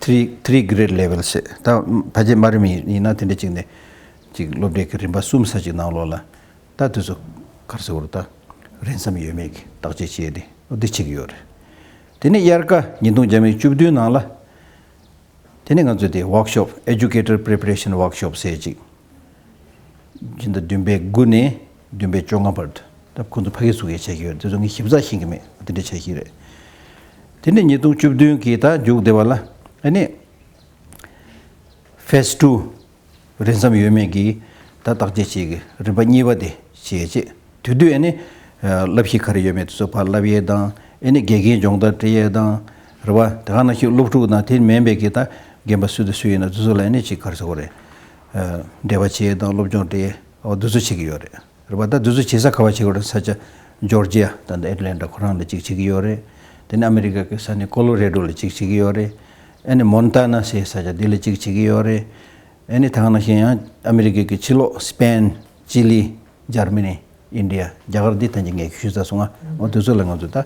ཐི་རི་ཐི་རི་གྷི་རེ་ཌི་ལེ་ཝལ་ཟེར་ད་ཕལ་ཆེར་མ་རེད་མི་ཡིན་ན་དེ་འདྲ་ཅིག་ནས་ཅིག་སློབ་གྲྭའི་གི་རིམ་པ་གསུམ་ས་ཅིག་ནང་ལོགས་ལ་ད་དུས་ཚོད་ག་རེ་ཟེར་དགོས་རེད། ད་རན་སམ་ཡོད་མེད་ཀྱི་བརྟག་དཔྱད་བྱས་ཏེ་འདི་བྱེད་ཀྱི་ཡོད་རེད། དེ་ནས་དབྱར་ཁ་ཉིས་སྟོང་བརྒྱ་མེད་བཅུ་བདུན་ནང་ལ། དེ་ནས་ང་ཚོས་དེ་ཝོག་ཤོབ་Educator Preparation Workshop ཟེར་ཅིག་སྤྱི་ཟླ་བདུན་པའི་དགུ་ནས་བདུན་པའི་བཅོ་ལྔ་བར་དུ་ད་ཁོང་ཚོ་ཕ་གི་ཚུགས་ཡས་བྱ་གི་ཡོད་རེད། དེ་ཚོ་ངས་ཞིབ་ཚགས་ཤེས་ཀྱི་མེད། དེ་འདྲ་བྱ་གི་རེད། དེ་ནས་ཉིས་སྟོང་བཅུ་བདུན་གི་ད་མཇུག་དེ་བ་ལ་ཨ་ནི་ཕེ་སི་ཊུ་རན་སམ་ཡོད་མེད་ཀྱི་ད་བརྟག་དཔྱད་བྱེད་ཀྱི་རིམ་པ་གཉིས་པ་དེ་བྱེད་ཅེས། དེ་དུས་ཨ་ནི་བསླབ་གཞི་ག་རེ་ཡོད་མེད་དེ་ཚོ་ཕར་བསླབ་ཡས་དང་། ཨ་ནི་དགེ་རྒན་སྦྱོང་བརྡར་སྤྲད་ཡས་དང་རེད་བ། དེ་ག་ནང་བཞིན་སློབ་ཕྲུག་དང་དེ་མིན་པའི་གི་ད་རྒན་པ་སུ་དང་སུ་ཡིན་ན་དེ་ཚོ་ལ་ཨ་ནི་ཅིག་ག་རེ་ཟེར་དགོས་རེད། འབྲེལ་བ་བྱེད་ཡས་དང་སློབ་སྦྱོང་སྤྲད་ཡས་འོ་དེ་ཚོ་བྱེད་ཀྱི་ཡོད་རེད། རེད་བ། ད་དེ་ཚོ་བྱེད་ས་ག་བ་བྱེད་དགོས་རེད། ས་ཆ་ཇོར་ཇི་ཡ་ད་ལྟ་ཨེ་ཊ་ལན་ཊ་ཁོ་རང་ལ་ཅིག་བྱེད་ཀྱི་ཡོད་རེད། དེ་ནས་ཨ་མི་རི་ཀ་གི་ས་གནས་ཀོ་ལོ་རེ་ཌོ་ལ་ཅིག་བྱེད་ཀྱི་ཡོད་རེད། ཨ་ནི་མོན་ཊ་ན་ཟེར་ས་ཆ་དེ་ལ་ཅིག་བྱེད་ཀྱི་ཡོད་རེད། ཨ་ནི་ད་ག་ནང་བཞིན་ཡང་ཨ་མི་རི་ཀའི་གི་ཕྱི་ལོགས་སི་པེན། ཅི་ལི། འཇར་མ་ནི། ཨིན་ཌི་ཡ། རྒྱ་གར་འདི་ད་གིན་ངས་ཞུས་ཚར་སོང་ང་། འོ་དེ་ཚོ་ལ་ང་ཚོ་ད་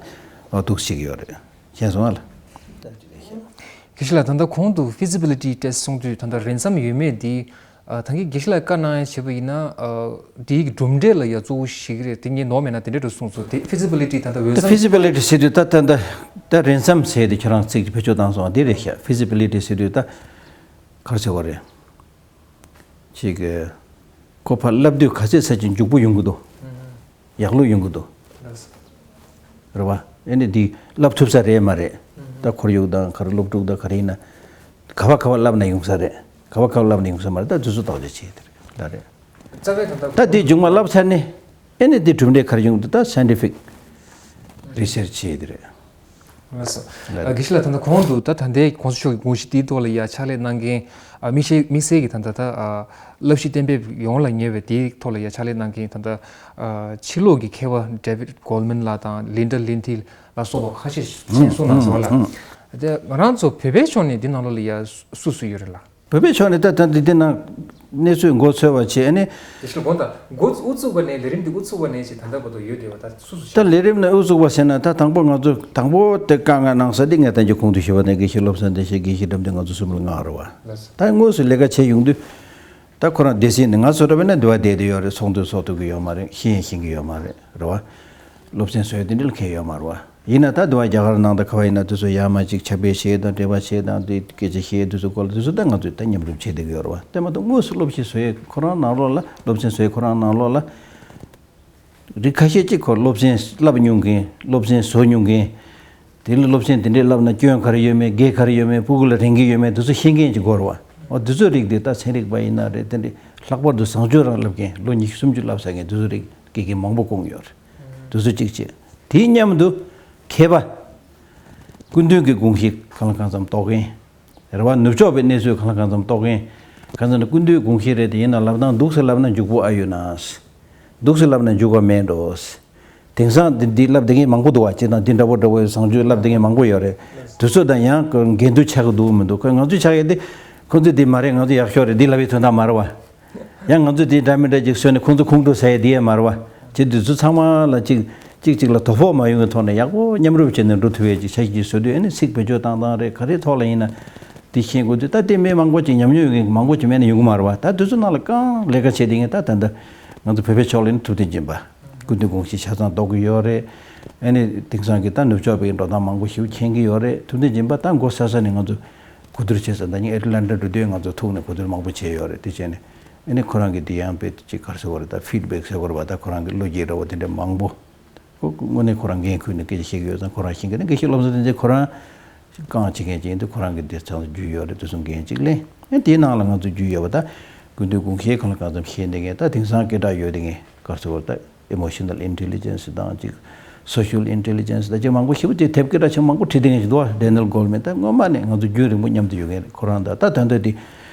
འོ་འདུག་སེ་བྱེད་ཀྱི་ཡོད་རེད། མཁྱེན་སོང་ང་ལགས། དགེ་བཤེས་ལགས། ད་ལྟ་གོང་དུ་feasibility test གསུང་དུས་ད་ལྟ་རན་སམ་ཡོད་མེད་འདི། ཨ། ད་གིན་དགེ་བཤེས་ལགས་བཀའ་གནང་ཡ་བྱས་པ་ཡིན་ན། ཨ། འདིའི་གྲུབ་འབྲས་ལ་ཡ་གཙོ་བོ་ཞིག་རེད། དེ་ངས་ནོར་མེད་ན་དེ་འདྲས་འགྲོ་གསུངས་སོང་། དེ་feasibility ད་ལྟ་འོས་ད་འཚམ། Feasibility ཟེར་དུས་ད་ད་ད་ད་རན་སམ་ཟེར་དུས་ཁྱོད་རང་ཚིག་བེད་སྤྱོད་བཏང་སོང་བ་དེ་རེད་ཤག Feasibility ཟེར་དུས་ད་ག་རེ་ཟེར་བ་རེད། ཅིག་གི་ཁོ་ཕར་བསླབ་དུས་ག་ཚོད་ཚད་ཅིག་མགྱོགས་པོ་ཡོང་གི་འདུག་ཡག་ལུགས་ཡོང་གི་འདུག་རེད་བ། ཨེ་ནི་འདི་བསླབ་ཐུབ་ས་རེད་མ་རེད། ད་ཁོར་ཡུག་དང་ག་རེ་སློབ་ཕྲུག་དང་ག་རེ་ཡིན་ན། ག་བ་ག་བ་བསླབ་ན་ཡོང་ས་རེད། ག་བ་ག་བ་བསླབ་ན་ཡོང་ས་མ་རེད། ད་དུས་ཚོད་ཏོག་ཙམ་བྱས་དེ་རེད་ད་རེད། རྩ་བའི་ད་ལྟ་ད་འདི་མཇུག་མ་བསླབ་ཚར་ནས་ཨེ་ནི་འདི་གྲུབ་འབྲས་ག་རེ་ཡོང་གི་འདུག་ད་scientific research བྱས་དེ་རེད། ལགས་སོ། ལགས། ཨ། དགེ་བཤེས་ལགས། ད་ལྟ་གོང་དུ་ད་ད་ལྟའི་གོང་ས་མཆོག་གི་དགོངས་གཞི་དེའི་ཐོག་ལ་ཡ་ཕྱག་ལས་གནང་མཁན། ཨ། དམིགས་བསལ་དམིགས་བསལ་གྱི་ད་ལྟ་ད། ཨ། བསླབ་གཞི་གཏན་འབེབས་ཡོངས་ལ་ཉེ་བའི་དེའི་ཐོག་ལ་ཡ་ཕྱག་ལས་གནང་མཁན་ད་ལྟ། ཨ། ཕྱི་ལོགས་ཀྱི་མཁས་པ་David Goleman ལགས་དང་Linda Linty ལ་སོགས་པ་ཁ་ཤས་མཁྱེན་སོང་ན་ཟེར་བ་ལ། དེ་ང་རང་ཚོ་བོད་པའི་ཕྱོགས་ནས་འདི་ནང་ལོགས་ལ་ཡ་སུ་སུ་ཡོད་རེད་ལགས། བོད་པའི་ཕྱོགས་ནས་ད་ད་འདི་འདི་ནང་གནས་ཚུལ་མགོ་འཚོས་པ་བྱས་ནས། དེ་ཕྱིར་དགོངས་དག་འགོ་དབུ་བཙུགས་པ་ནས་ལས་རིམ་འདི་དབུ་བཙུགས་པ་ནས་ཅིག་ད་ལྟ་བར་དུ་ཡོད་བསྡད་པ་ད་སུ་སུ་ད་ཞིག་ལས་རིམ་ནས་དབུ་བཙུགས་པ་ཟེར་ན། ད་དང་པོ་ང་ཚོ་དང་པོ་དེ་དཀའ་ངལ་གནང་ས་འདི་ངས་ད་ཅི་གོང་དུ་ཞུས་པ་ནས་དགེ་བཤེས་བློ་བཟང་བདེ་ཆེན། དགེ་བཤེས་དགྲ་འདུལ། ང་ཚོ་གསུམ་ལ་མངགས་རེད་བ། ལགས་སོ། ད་དངོས་སུ་ལས་ཀ་བྱེད་ཡོང་དུས། ད་ཁོ་རང་སྡེ་སྲིད་ནས་ང་ཚོ་འདྲ་བས་ན་འདི་བ་བསྡད་དེ་ཡོད་རེད། ཚོགས་འདུ་ཚོགས་ཐུབ་ཀྱི་ཡོད་མ་རེད། ཤེས་ཡང་ཤེས་ཀྱི་ཡོད་མ་རེད། རེད་བ། སློབ་ཚན་བཟོ་ཡ་དེ་འདྲ་ལ་མཁས་ཡོད་མ་རེད་བ། ཡིན་ན་ད་དུ་བ་རྒྱ་གར་ནང་དུ་ག་བ་ཡིན་ན་དེ་ཚོ་ཡར་མར་ཅིག་ཕྱག་དཔེ་བྱེད་དང་འགྲེལ་པ་བྱེད་དང་དེ་སྐད་ཆ་བཤད་དུས་ཚོད་སྐོར་ལ་དེ་ཚོ་ད་ང་ཚོས་ད་མཉམ་རུབ་བྱེད་བསྡད་ཀྱི་ཡོད་རེད་བ། དེ་མ་གཏོགས་དངོས་སུ་སློབ་གཞི་བཟོ་ཡས་ཁོ་རང་ནང་ལོགས་ལ། སློབ་ཚན་བཟོ་ཡས་ཁོ་རང་ནང་ལོགས་ལ་རིགས་ཁ་ཤས་ཅིག་ཁོ་སློབ་ཚན་བསླབ་མྱོང་མཁན། སློབ་ཚན་བཟོ་མྱོང་མཁན། དེ་ལ་སློབ་ཚན་དེ་འདྲས་བསླབ་ན་སྐྱོན་ག་རེ་ཡོད་མེད། དགེ་ག་རེ་ཡོད་མེད། ཕྲུ་གུ་ལ་དྲན་གྱི་ཡོད་མེད། དེ་ཚོ་ཤེས་མཁན་ཅིག་དགོས་རེད་བ། འོ་དེ་ཚོ་རིགས་དེ་ད་ཚན་རིག་པ་ཡིན་ན་རེད། དེ་འདྲས་ལྷག་པར་དུ་བཟང་སྤྱོད་རང་བསླབ་མཁན། ལོ་ཉི་ཤུ་སུམ་ཅུ་བསླབ་ཚར་མཁན་དེ་ཚོ་རིགས་དགེ་རྒན་མང་པོ་བསྐོང་ཡོད་རེད། དེ་ཚོ་གཅིག་བྱས། དེའི་མཉམ་དུ་མཁས་པ། སྐུ་མདུན་གྱི་དགོངས་གཞི་གང་ལ་གང་འཚམ་རྟོགས་མཁན། རེད་བ། ནུབ་ཕྱོགས་པའི་གནས་ཚུལ་གང་ལ་གང་འཚམ་རྟོགས་མཁན། གང་ཟེར་ན་སྐུ་མདུན་དགོངས་གཞི་རེད་དེ། ཡིན་ན་ལབ་སྟངས་འདུག་སེ་ལབ་ན་འཇུག་པོ་ཨ་ཡོད་ན། འདུག་སེ་ལབ་ན་འཇུག་པ་མེད་འགྲོ། དེང་སང་འདི་འདི་ལབ་བསྡད་མཁན་མང་པོ་འདུག་བ། སྤྱིར་བཏང་འདི་འདྲ་པོ་འདྲ་པོ་བཟང་སྤྱོད་ལབ་བསྡད་མཁན་མང་པོ་ཡོད་རེད། དེ་ཚོ་དང་ཡང་འགལ་འདུ་ཆགས་ཀྱི་འདུག་མི་འདུག་ཁོས་ང་ཚོས་ཆགས་ཡས་དེ། ཁོ་ཚོས་འདི་མ་རེད། ང་ཚོ་ཡག་ཤོས་རེད། འདི་ལབ་པའི་དོན་དག་མ་རེད་བ། ཡང་ང་ཚོས་དེ་འདྲ་མི་འདྲ་ཅིག་བཟོས་ནས་ཁོང་ཚོ་ཁོང་ཁྲོ་ཟ་ཡས་དེ་ཡས་མ་རེད་བ། བྱས་དུས་ཚོ་ཚང་མ་ལ་ཅིག་ཅིག་ཅིག་ལ་དོ་ཕོག་མ་ཡོང་གི་ཐོག་ནས་ཡག་པོ་མཉམ་རུབ་བྱས་ནས་འགྲོ་ཐུབ་ཡས་ཅིག་བྱ་ཞིག་ཅིག་བཟོ་དུས། ཨ་ནི་ཚིག་བེད་སྤྱོད་བཏང་སྟངས་རེད། ག་རེ་ཐོག་ལ་ཡིན་ན་དེ་ཤེས་དགོས་དུས། ད་དེ་མི་མང་པོ་ཅིག་ཉམས་མྱོང་ཡོད་མཁན་མང་པོ་ཅིག་མེད་ན་ཡོང་གི་མ་རེད་བ། ད་དུས་ཚོད་ནང་ལ་གང་ལས་ཀ་བྱེད་དེ་ངས་ད་ད་ལྟ་ང་ཚོ་བོད་པའི་ཕྱོགས་ལ་ནི་ཐུབ་བསྟན་སྦྱིན་པ། སྐུ་མདུན་དགོངས་གཞི་ཆ་ཚང་རྟོགས་ཀྱི་ཡོད་རེད། ཨ་ནི་དེང་སང་གི་ད་ནུབ་ཕྱོགས་པའི་འགྲོ་སྟངས་མང་པོ་ཞིག་མཁྱེན་གྱི་ཡོད་རེད། ཐུབ་བསྟན་སྦྱིན་པ་ད་མགོ་ས་ས་ནས་ང་ཚོ་གོ་བསྡུར་བྱས་ཙང་། ད་ནི་ཨེ་ཊ་ལན་ཊ་འགྲོ་དུས་ང་ཚོ་ཐུག་ནས་གོ་བསྡུར་མང་པོ་བྱས་ཡོད་རེད། དེ་བྱས་ནས་ཨ་ནི་ཁོ་རང་གི་དེ་ཡང་དཔེ་ཅིག་ག་རེ་ཟེར་དགོས་རེད། ད་ཕིཌ་བེག་ཟེར་དགོས་རེད་བ། ད་ཁོ་རང་གི་བློ་སྐྱེད་འདྲ་བོ་དེ་འདྲ་མང་པོ། ཁོ་དངོས་གནས་ཁོ་རང་འགན་ཁུར་ནས་སྐད་ཆ་བཤད་ཀྱི་ཡོད་ཙང་ཁོ་རང་ཤེས་ཀྱི་རེད། དགེ་བཤེས་བློ་བཟང་བསྟན་འཛིན་ཁོ་རང་རྐང་བྱེད་མཁན་ཅིག་ཡིན་དུས་ཁོ་རང་གི་དེ་ཚང་རྒྱུས་ཡོད་རེད། དེ་ཚོ་འགན་ཅིག་ལེན། ཨེ་དེའི་ནང་ལ་ང་ཚོ་རྒྱུས་ཡོད་པ། ད་སྐུ་མདུན་དགོངས་གཞི་གང་ལ་གང་འཚམ་ཤེས་བསྡད་མཁན། ད་དེང་སང་སྐད་གྲགས་ཡོད་བསྡད་མཁན་ག་རེ་ཟེར་དགོས་རེད། ད་ཨི་མོ་ཤི་ནལ་ཨིན་ཊེ་ལི་ཇེན་སི་དང་ཅིག་སོ་ཤལ་ཨིན་ཊེ་ལི་ཇེན་སི་དང་ཅིག་མང་པོ་ཞེ་པོ་ཅིག་དེབ་སྐད་གྲགས་ཆེན་པོ་མང་པོ་བྲིས་བསྡད་མཁན་ཞིག་འདུག་བ། ཌེ་ནེལ་གོལ་མན། ད་སྔོན་མ་ནས་ང་ཚོ་རྒྱུན་རིང་པོ་མཉམ་དུ་ཡོད་མཁན་རེད། ཁོ་རང་དང་ད་ད་ལྟ་དེ་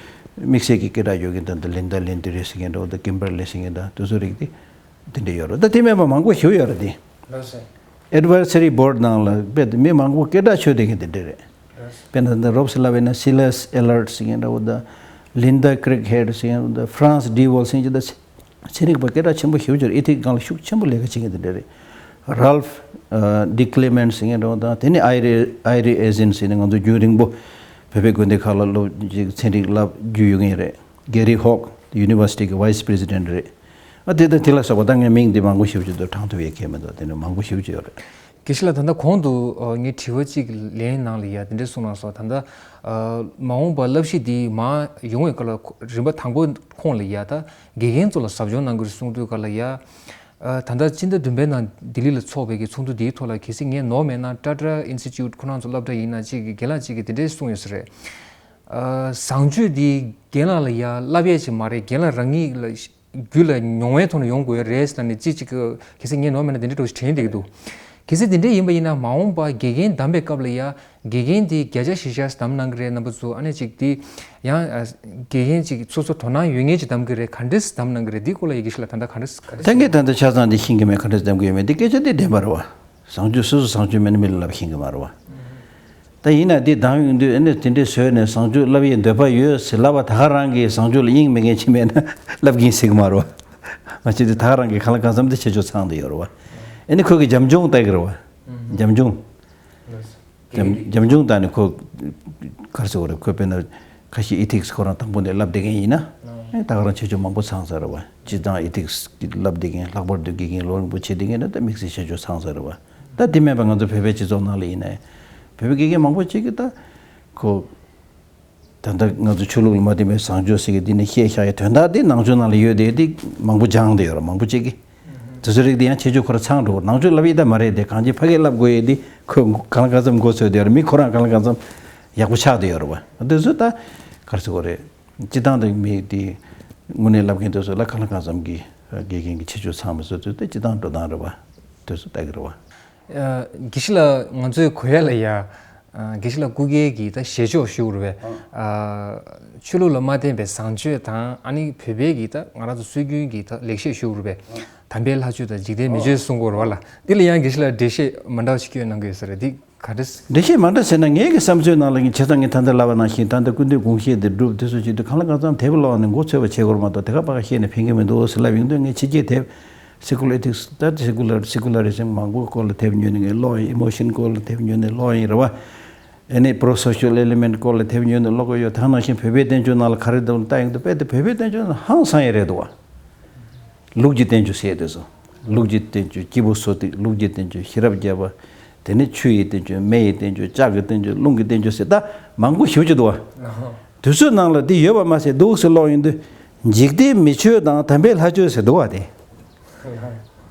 དམིགས་བསལ་གྱི་སྐད་གྲགས་ཡོད་མཁན་དང་། ད་ལིན་ཌ་ལིན་ཌི་རེད་ཟེར་མཁན་འདྲ་བོ་དང་། ཀིམ་བར་ལི་ཟེར་མཁན་དང་། དེ་ཚོ་རིགས་དེ་དེ་འདྲ་ཡོད་རེད། ད་དེ་མིན་པ་མང་པོ་ཞེ་པོ་ཡོད་རེད་དེ། ལགས་སོ། ཨེཌ་ཝའི་ཛ་རི་བྷོར་ཌི་ནང་ལ་དཔེ་མི་མང་པོ་སྐད་གྲགས་ཆོད་བསྡད་མཁན་དེ་འདྲ་རེད། དཔེར་ན་ད་རོབ་སི་ལབ་པ་ཡིན་ན་སི་ལེས་ཨེ་ལར་ཌི་ཟེར་མཁན་འདྲ་བོ་དང་། ལིན་ཌ་ཀྲིག་ཧེཌ་ཟེར་མཁན་འདྲ་བོ་དང་། ཧྥ་རན་སི་ཌི་ཝོལ་ཟེར་མཁན་ཅིག་ད། ཚན་རིག་པ་སྐད་གྲགས་ཆེན་པོ་ཞེ་པོ་ཅིག་རེད། ཨེ་ཐིག་སྒང་ལ་ཤུགས་ཆེན་པོ་ལས་ཀ་བྱེད་མཁན་དེ་འདྲ་རེད། རཱལཕ་ཨ་ཌི་ཀླེ་མེནཊ་ཟེར་མཁན་འདྲ་བོ་དང་། དེ་ནས་ཨའི་རི་ཨའི་རི་ཨེ་ཟིན་ཟེར་ནས་ང་ཚོ་རྒྱུན་རིང་པོ་བོད་པའི་དགོན་སྡེ་ཁག་ལ་སློབ་ཅིག་ཚན་རིག་བསླབ་རྒྱུ་ཡོད་མཁན་རེད། གེ་རི་ཧོག་ཡུ་ནི་ཝར་སི་ཊི་གི་ཝའི་སི་པི་རེ་སི་ཌེན་ཊི་རེད། ཨ་དེ་དང་དེ་ལ་སོགས་པ། ད་ངས་མིང་འདི་མང་པོ་ཞེ་པོ་ཅིག་ཏུ་དྲངས་ཐུབ་ཡས་ཁེལ་མི་འདུག་དེ་ནས་མང་པོ་ཞེ་པོ་ཅིག་ཡོད་རེད། དགེ་བཤེས་ལགས། ད་ལྟ་གོང་དུ་ཨ་ངས་དྲི་བ་གཅིག་ལན་ནང་ལ་ཡ་དེ་འདྲས་གསུངས་གནང་སོང་། ད་ལྟ་ཨ་མ་འོངས་པ་བསླབ་གཞི་འདི་མར་ཡོང་བའི་སྐབས་ལ་རིམ་པ་དང་པོ་ཁོངས་ལ་ཡ་ད་དགེ་རྒན་ཚོ་ལ་ཟབ་སྦྱོང་གནང་གི་རེད་གསུངས་དུས་སྐབས་ལ་ཡ། ཨ་ད་ལྟ་སྤྱི་ཟླ་བདུན་པའི་ནང་ལྡི་ལི་ལ་འཚོགས་པའི་གི་ཚོགས་འདུ་འདིའི་ཐོག་ལ་གལ་སྲིད་ངས་ནོར་མེད་ན་ཊ་ཊ་ཨིན་སི་ཊི་ཊུཊ་ཁོ་རང་ཚོ་སློབ་གྲྭ་ཡིན་ན་གཅིག་གི་རྒན་ལགས་གཅིག་གིས་དེ་འདྲས་གསུངས་ཡོད་ས་རེད། ཨ་བཟང་སྤྱོད་འདི་རྒན་ལགས་ལ་ཡ་བསླབ་ཡས་ཅིག་མ་རེད། རྒན་ལགས་རང་ཉིད་ལ་རྒྱུད་ལ་མྱོང་བའི་ཐོག་ནས་ཡོང་དགོས་རེད་ཟེར་ནས་ཅིག་ཅིག་གི་གལ་སྲིད་ངས་ནོར་མེད་ན་དེ་འདྲ་འདྲ་བོ་ཞིག་དྲན་བསྡད་ཀྱི་འདུག་གལ་སྲིད་དེ་འདྲ་ཡིན་པ་ཡིན་ན་མ་འོངས་པ་དགེ་རྒན་བདམས་པའི་སྐབས་ལ་ཡ་དགེ་རྒན་དེ་བརྒྱ་ཆ་བཞི་བཞག་བདམས་གནང་གི་རེད། རྣམ་པ་ཚོ་ཨ་ནེ་ཅིག་དེ་ཡང་ཨ་དགེ་རྒན་ཅིག་སོ་སོ་དོ་སྣང་ཡོད་མཁན་ཅིག་བདམས་གི་རེད། ག་འདྲས་བདམས་གནང་གི་རེད། འདི་སྐོར་ལ་ཡ་དགེ་བཤེས་ལགས་ད་ལྟ་ག་འདྲས་ག་འདྲས། ད་ངས་ད་ལྟ་ཆ་ཚང་འདི་ཤེས་ཀྱི་མེད། ག་འདྲས་བདམས་གི་ཡོད་མེད། འདི་སྐད་ཆ་འདི་བདེན་པ་རེད་བ། བཟང་སྤྱོད་སོ་སོ་བཟང་སྤྱོད་མེད་ན་མི་ལ་ལབ་ཤེས་ཀྱི་མ་རེད་བ། ད་ཡིན་ན་འདི་གདམས་ཡོང་དུས་ཨ་ནི་དེ་འདྲའི་བཟོས་ནས་བཟང་སྤྱོད་བསླབ་ཡས་འདོད་པ་ཡོད་ཟེར་ལབ་པ་ད་ག་རང་གིས་བཟང་སྤྱོད་ལ་དབྱིངས་མེད་མཁན་ཅིག་མེད་ན་བསླབ་ཀྱིན་ཟེར་གི་མ་རེད་བ། ང་ཅི་འདི་ད་ག་རང་གིས་གང་ལ་གང་འཚམ་འདི་བྱེད་ཆོག་ཚང་འདི་ཡོད་རེད་བ། ཨ་ནི་ཁོ་གི་རྒྱབ་ལྗོངས་ལྟ་གི་རེད་བ། རྒྱབ་ལྗོངས། རྒྱབ་རྒྱབ་ལྗོངས་ལྟ་ནས་ཁོ་ག་རེ་ཟེར་དགོས་རེད། ཁོ་དཔེར་ན་ཁ་ཤས་ཨི་ཐིག་སི་ཁོ་རང་དང་པོ་ནས་བསླབ་བསྡད་མཁན་ཡིན་ན་ཨ་ནི་ད་ག་རང་བྱེད་ཆོག་མང་པོ་ཚང་ས་རེད་བ། སྤྱིར་བཏང་ཨི་ཐིག་སི་བསླབ་བསྡད་མཁན་ལྷག་པར་དུ་དགེ་རྒན་ལོ་རིང་པོ་བྱེད་བསྡད་མཁན་ན་ད་དམིགས་བསལ་བྱེད་ཆོག་ཚང་ས་རེད་བ། ད་དེ་མིན་པ་ང་ཚོ་བོད་པའི་སྤྱི་ཚོགས་ནང་ལ་ཡིན་ན་བོད་པའི་དགེ་རྒན་མང་པོ་ཅིག་གིས་ད་ཁོ་ད་ལྟ་ང་ཚོ་ཆོས་ལུགས་ལ་མ་བརྟེན་པའི་བཟང་སྤྱོད་ཟེར་གི་འདི་ནས་བཤད་བཞག་ཡའི་དོན་དག་འདི་ནང་ཆོས་ནང་ལ་ཡོད་དེ་འདི་མང་པོ་སྦྱངས་བསྡད་ཡོད་རེད། མང་པོ་ཅིག་གིས་དེ་ཚོའི་རིགས་འདི་ཡང་བྱེད་ཆོག་ཁོ་རང་ཚང་འགྲོ། ནང་ཆོས་བསླབ་ཡས་ད་མ་རེད་དེ། གང་ཅི་ཕ་གིར་བསླབ་དགོས་ཡས་འདི་ཁོས་གང་ལ་གང་འཚམ་མགོ་ཚོས་བསྡད་ཡོད་རེད། མི་ཁོ་རང་གང་ལ་གང་འཚམ་ཡག་པོ་ཆགས་བསྡད་ཡོད་རེད་བ། དེ་ཚོ་ད་ག་རེ་ཟེར་དགོས་རེད། སྤྱིར་བཏང་དུ་མི་དེ་དངོས་གནས་བསླབ་མཁན་དེ་ཚོ་ལ་གང་ལ་གང་འཚམ་གྱི་དགེ་རྒན་གྱི་བྱེད་ཆོག་ཚང་མ་བཟོ་དུས་ད་སྤྱིར་བཏང་འགྲོ་སྟངས་རེད་བ། དེ་ཚོ་ལྟ་གི་རེད་བ། ཨ། དགེ་བཤེས་ལགས། ང་ཚོའི་གོ་ཡ་ལ་ཡ། ཨ། དགེ་བཤེས་ལགས་སྐུ་སྒེར་གྱི་ད་ཞལ་ཕྱོགས་ཞུ་དགོས་རེད་པས། ཨ། ཆོས་ལུགས་ལ་མ་བརྟེན་པའི་བཟང་སྤྱོད་དང་ཨ་ནི་བོད་པའི་གི་ད་ང་རང་ཚོ་སྲོལ་རྒྱུན་གྱི་ད་ལེགས་བཤད་ཞུ་དགོས་རེད་པས། དམ་པའི་ལྷ་ཆོས་དང་འཇིག་རྟེན་མི་ཆོས་གསུང་གི་ཡོད་རེད་པ་ལགས། འདི་ལ་ཡང་དགེ་བཤེས་ལགས་འགྲེལ་བཤད་མ་འདྲ་བ་ཞིག་སྐྱོན་གནང་གི་ཡོད་ས་རེད། འདི་ག་འདྲ། འགྲེལ་བཤད་མ་འདྲ་ཟེར་ན་ངའི་གི་བསམ་ཚུལ་ནང་ལ་ངས་བྱས་ཙང་ངས་ད་ལྟ་ལབ་པ་ནང་བཞིན་ད་ལྟ་སྐུ་མདུན་དགོངས་བཞེད་དེ་སྒྲུབ་དེ་ཚོ་བྱེད་དུས་གང་ལ་གང་འཚམ་དེབ་ཀློག་ནས་མགོ་ཚོས་པ་བྱེད་དགོས་རེད་མ་གཏོགས་དེ་ག་ཕ་ག་བཤད་ནས་ཕན་གི་མི་འདུག་ཟེར་ལབ་ཡོང་དུས། ངས་ཕྱི་རྒྱལ་དེབ་Secular Ethics ད་Secular Secularism མང་པོ་སྐོར་ལ་དེབ་ཉོས་ནས་ངས་ཀློག་ཡིན། Emotion སྐོར་ལ་དེབ་ཉོས་ནས་ཀློག་ཡིན་རེད་བ། ཨ་ནི་Pro-Social Element སྐོར་ལ་དེབ་ཉོས་ནས་ཀློག་གི་ཡོད། དེ་ནང་བཞིན་བོད་པའི་བསྟན་བཅོས་ནང་ལ་ག་རེ་འདུག་ལྟ་ཡོང་དུས་དཔེ་དེ་བོད་པའི་བསྟན་བཅོས་ནང་ཧང་སང་ཡ་རེད་འདུག་བ། ལུགས་ཀྱི་བསྟན་བཅོས་ཟེར་དེ་ཚོ། ལུགས་ཀྱི་བསྟན་བཅོས་སྐྱེས་བུ་སོ་ཏི། ལུགས་ཀྱི་བསྟན་བཅོས་ཤེས་རབ་བརྒྱ་པ། དེ་ནས་ཆུ་ཡི་བསྟན་བཅོས། མེ་ཡི་བསྟན་བཅོས། ལྕགས་ཀྱི་བསྟན་བཅོས། རླུང་གི་བསྟན་བཅོས་ཟེར་ད་མང་པོ་ཞེ་པོ་ཅིག་འདུག་བ། དེ་ཚོའི་ནང་ལ་འདི་ཡོད་པ་མ་ཟད་འདུག་ཟེར་ཀློག་ཡོང་དུས། འཇིག་རྟེན་མི་ཆོས་དང་དམ་པའི་ལྷ་ཆོས་ཟེར་འདུག་བ་དེ།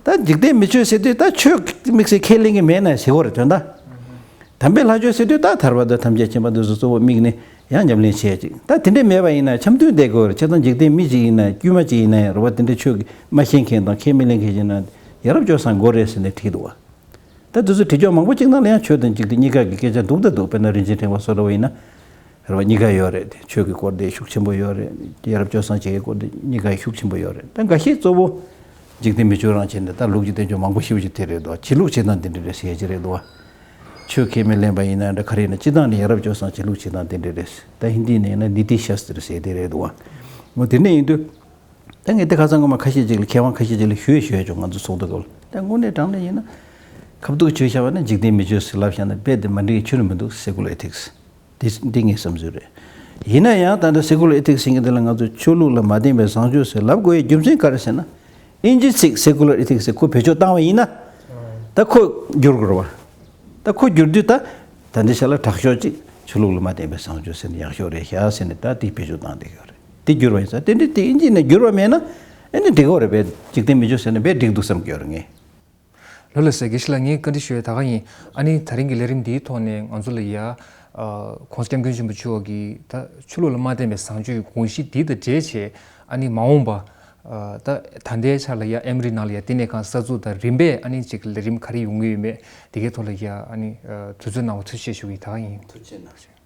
ད་འཇིག་རྟེན་མི་ཆོས་ཟེར་དུས་ད་ཆོས་དམིགས་བསལ་ཁས་ལེན་གྱི་མེད་ན་ཟེར་བ་རེད་དོན་དག་དམ་པའི་ལྷ་ཆོས་ཟེར་དུས་ད་ཐར་པ་དང་ཐམས་ཅད་མཁྱེན་པ་འདི་ཚོ་གཙོ་བོ་དམིགས་ནས་ཡང་ཉམས་ལེན་བྱས་ཅིག་ད་དེ་འདྲས་མེད་པ་ཡིན་ན་འཆམ་མཐུན་བསྡད་དགོས་རེད། བྱས་ཙང་འཇིག་རྟེན་མི་ཅིག་ཡིན་ན་དཀྱུས་མ་ཅིག་ཡིན་ན་ཡང་རེད་བ། དེ་འདྲས་ཆོས་ཀྱི་མ་ཤེས་མཁན་དང་ཁས་མི་ལེན་མཁན་ཅིག་ཡིན་ན་ཡ་རབས་སྤྱོད་བཟང་དགོས་རེད་ཟེར་ནས་བྲིས་འདུག་བ། ད་དེ་ཚོ་བྲིས་ཀྱོག་མང་པོ་ཅིག་ནང་ལ་ཡང་ཆོས་དང་འཇིག་རྟེན་གཉིས་ཀ་གི་སྐད་ཆ་འདུག་ད་འདུག་དཔེར་ན་རིན་ཆེན་ཕྲེང་བ་སོགས་འདྲ་བ་ཡིན་ན། རེད་བ། གཉིས་ཀ་ཡོད་རེད་དེ། ཆོས་ཀྱི་སྐོར་དེ་ཤུགས་ཆེན་པོ་ཡོད་རེད། ཡ་རབས་སྤྱོད་བཟང་བྱེད་ཀྱི་སྐོར་དེ་གཉིས་ཀ་ཤུགས་ཆེན་པོ་ཡོད་རེད། ད་འགའ་ཤས་གཙོ་བོ་འཇིག་རྟེན་མི་ཆོས་རང་བྱས་ནས་ད་ལུགས་ཀྱི་བསྟན་བཅོས་མང་པོ་ཞེ་པོ་ཅིག་དེ་རེད་འདུག་བྱེད་ལུགས་བྱེད་སྟངས་དེ་འདྲ་རེད་ཟེར་གྱི་རེད་འདུག་བ། ཆོས་ཁས་མི་ལེན་པ་ཡིན་ན་འདྲ་ག་རེ་ཡིན་ན་སྤྱིར་བཏང་ནས་ཡ་རབས་སྤྱོད་བཟང་བྱེད་ལུགས་བྱེད་སྟངས་དེ་འདྲ་རེད། ད་ཧིན་དི་ནས་ཡིན་ན་ནི་ཏི་ཤཱས་ཏྲ་ཟེར་དེ་རེད་འདུག་བ། འོ་དེ་འདྲ་ཡིན་དུས། ད་ངས་དེ་ཁ་སང་སྔོན་མ་ཁ་ཤས་ཅིག་ལ་མཁས་དབང་ཁ་ཤས་ཅིག་ལ་ཞུས་ཞུས་བྱུང་། ང་ཚོ་ཚོགས་འདུ་སྐབས་ལ། ད་དངོས་གནས་དྲང་གནས་ཡིན་ན་ཁ་ཐུག་བྱས་བཞག་པ་ན་འཇིག་རྟེན་མི་ཆོས་ཟེར་ལབ་བཞག་ན་རྦད་དེ་མ་འགྲིག་ཆོས་ནི་མི་འདུག Secular Ethics འདི་འདི་ངའི་བསམ་ཚུལ་རེད། ཡིན་ན་ཡང་ད་ལྟ་Secular Ethics ཟེར་མཁན་དེ་ལ་ང་ཚོ་ཆོས་ལུགས་ལ་མ་བརྟེན་པའི་བཟང་སྤྱོད་ཟེར་ལབ་དགོས་ཡའི་རྒྱུ་མཚན་ག་རེ་ཟེར་ན། དབྱིན་ཇིའི་ཚིག་Secular Ethics ཟེར་ཁོ་བེད་སྤྱོད་བཏང་བ་ཡིན་ན། ད་ཁོ་བསྒྱུར་དགོས་རེད་བ། ད་ཁོ་བསྒྱུར་དུས་ད་ད་འདི་ཤ་ལ་དྲག་ཤོས་ཅིག་ཆོས་ལུགས་ལ་མ་བརྟེན་པའི་བཟང་སྤྱོད་ཟེར་ན་ཡག་ཤོས་རེད་ཤག་ཟེར་ནས་ད་དེ་བེད་སྤྱོད་བཏང་བསྡད་ཡོད་རེད། དེ་བསྒྱུར་བ་ཡིན་ཙང་དེ་འདྲ་དེ་དབྱིན་ཇི་ནས་བསྒྱུར་བ་མེད་ན་ཨེ་ནི་འགྲིག་གི་རེད་པས། འཇིག་རྟེན་མི་ཆོས་ཟེར་ན་དཔེ་འགྲིག་འདུག་བསམ་གྱི་ཡོད་རེད་ངས། ལགས་ལགས་སོ། དགེ་བཤེས་ལགས། ངས་བཀའ་འདྲི་ཞུ་ཡ་ད་ག་ཡིན། ཨ་ནི་ད་རིང་གི་ལས་རིམ་འདིའི་ཐོག་ནས་ང་ཚོ་ལ་ཡ། ཨ། ༸གོང་ས་༸སྐྱབས་མགོན་ཆེན་པོ་མཆོག་གིས་ད་ཆོས་ལུགས་ལ་མ་བརྟེན་པའི་བཟང་སྤྱོད་ཀྱི་དགོངས་གཞི་འདི་དང་འབྲེལ་བྱས་ཨ་ནི་མ་འོངས་པ། ཨ། ད་ད་ལྟའི་ཆ་ལ་ཡ་ཨེ་མོ་རི་ནང་ལ་ཡ་བསྟི་གནས་ཁང་གསར་འཛུགས་དང་རིམ་པས་ཨ་ནི་ཅིག་ལས་རིམ་ག་རེ་ཡོང་གི་ཡོད་མེད་དེ་གའི་ཐོག་ལ་ཡ་ཨ་ནི། ཨ། དུས་ཚོད་གནང་བ་ཐུགས་རྗེ་ཆེ་ཞུ་གི་ད་ག་ཡིན། ཐུགས་རྗེ་གནང་།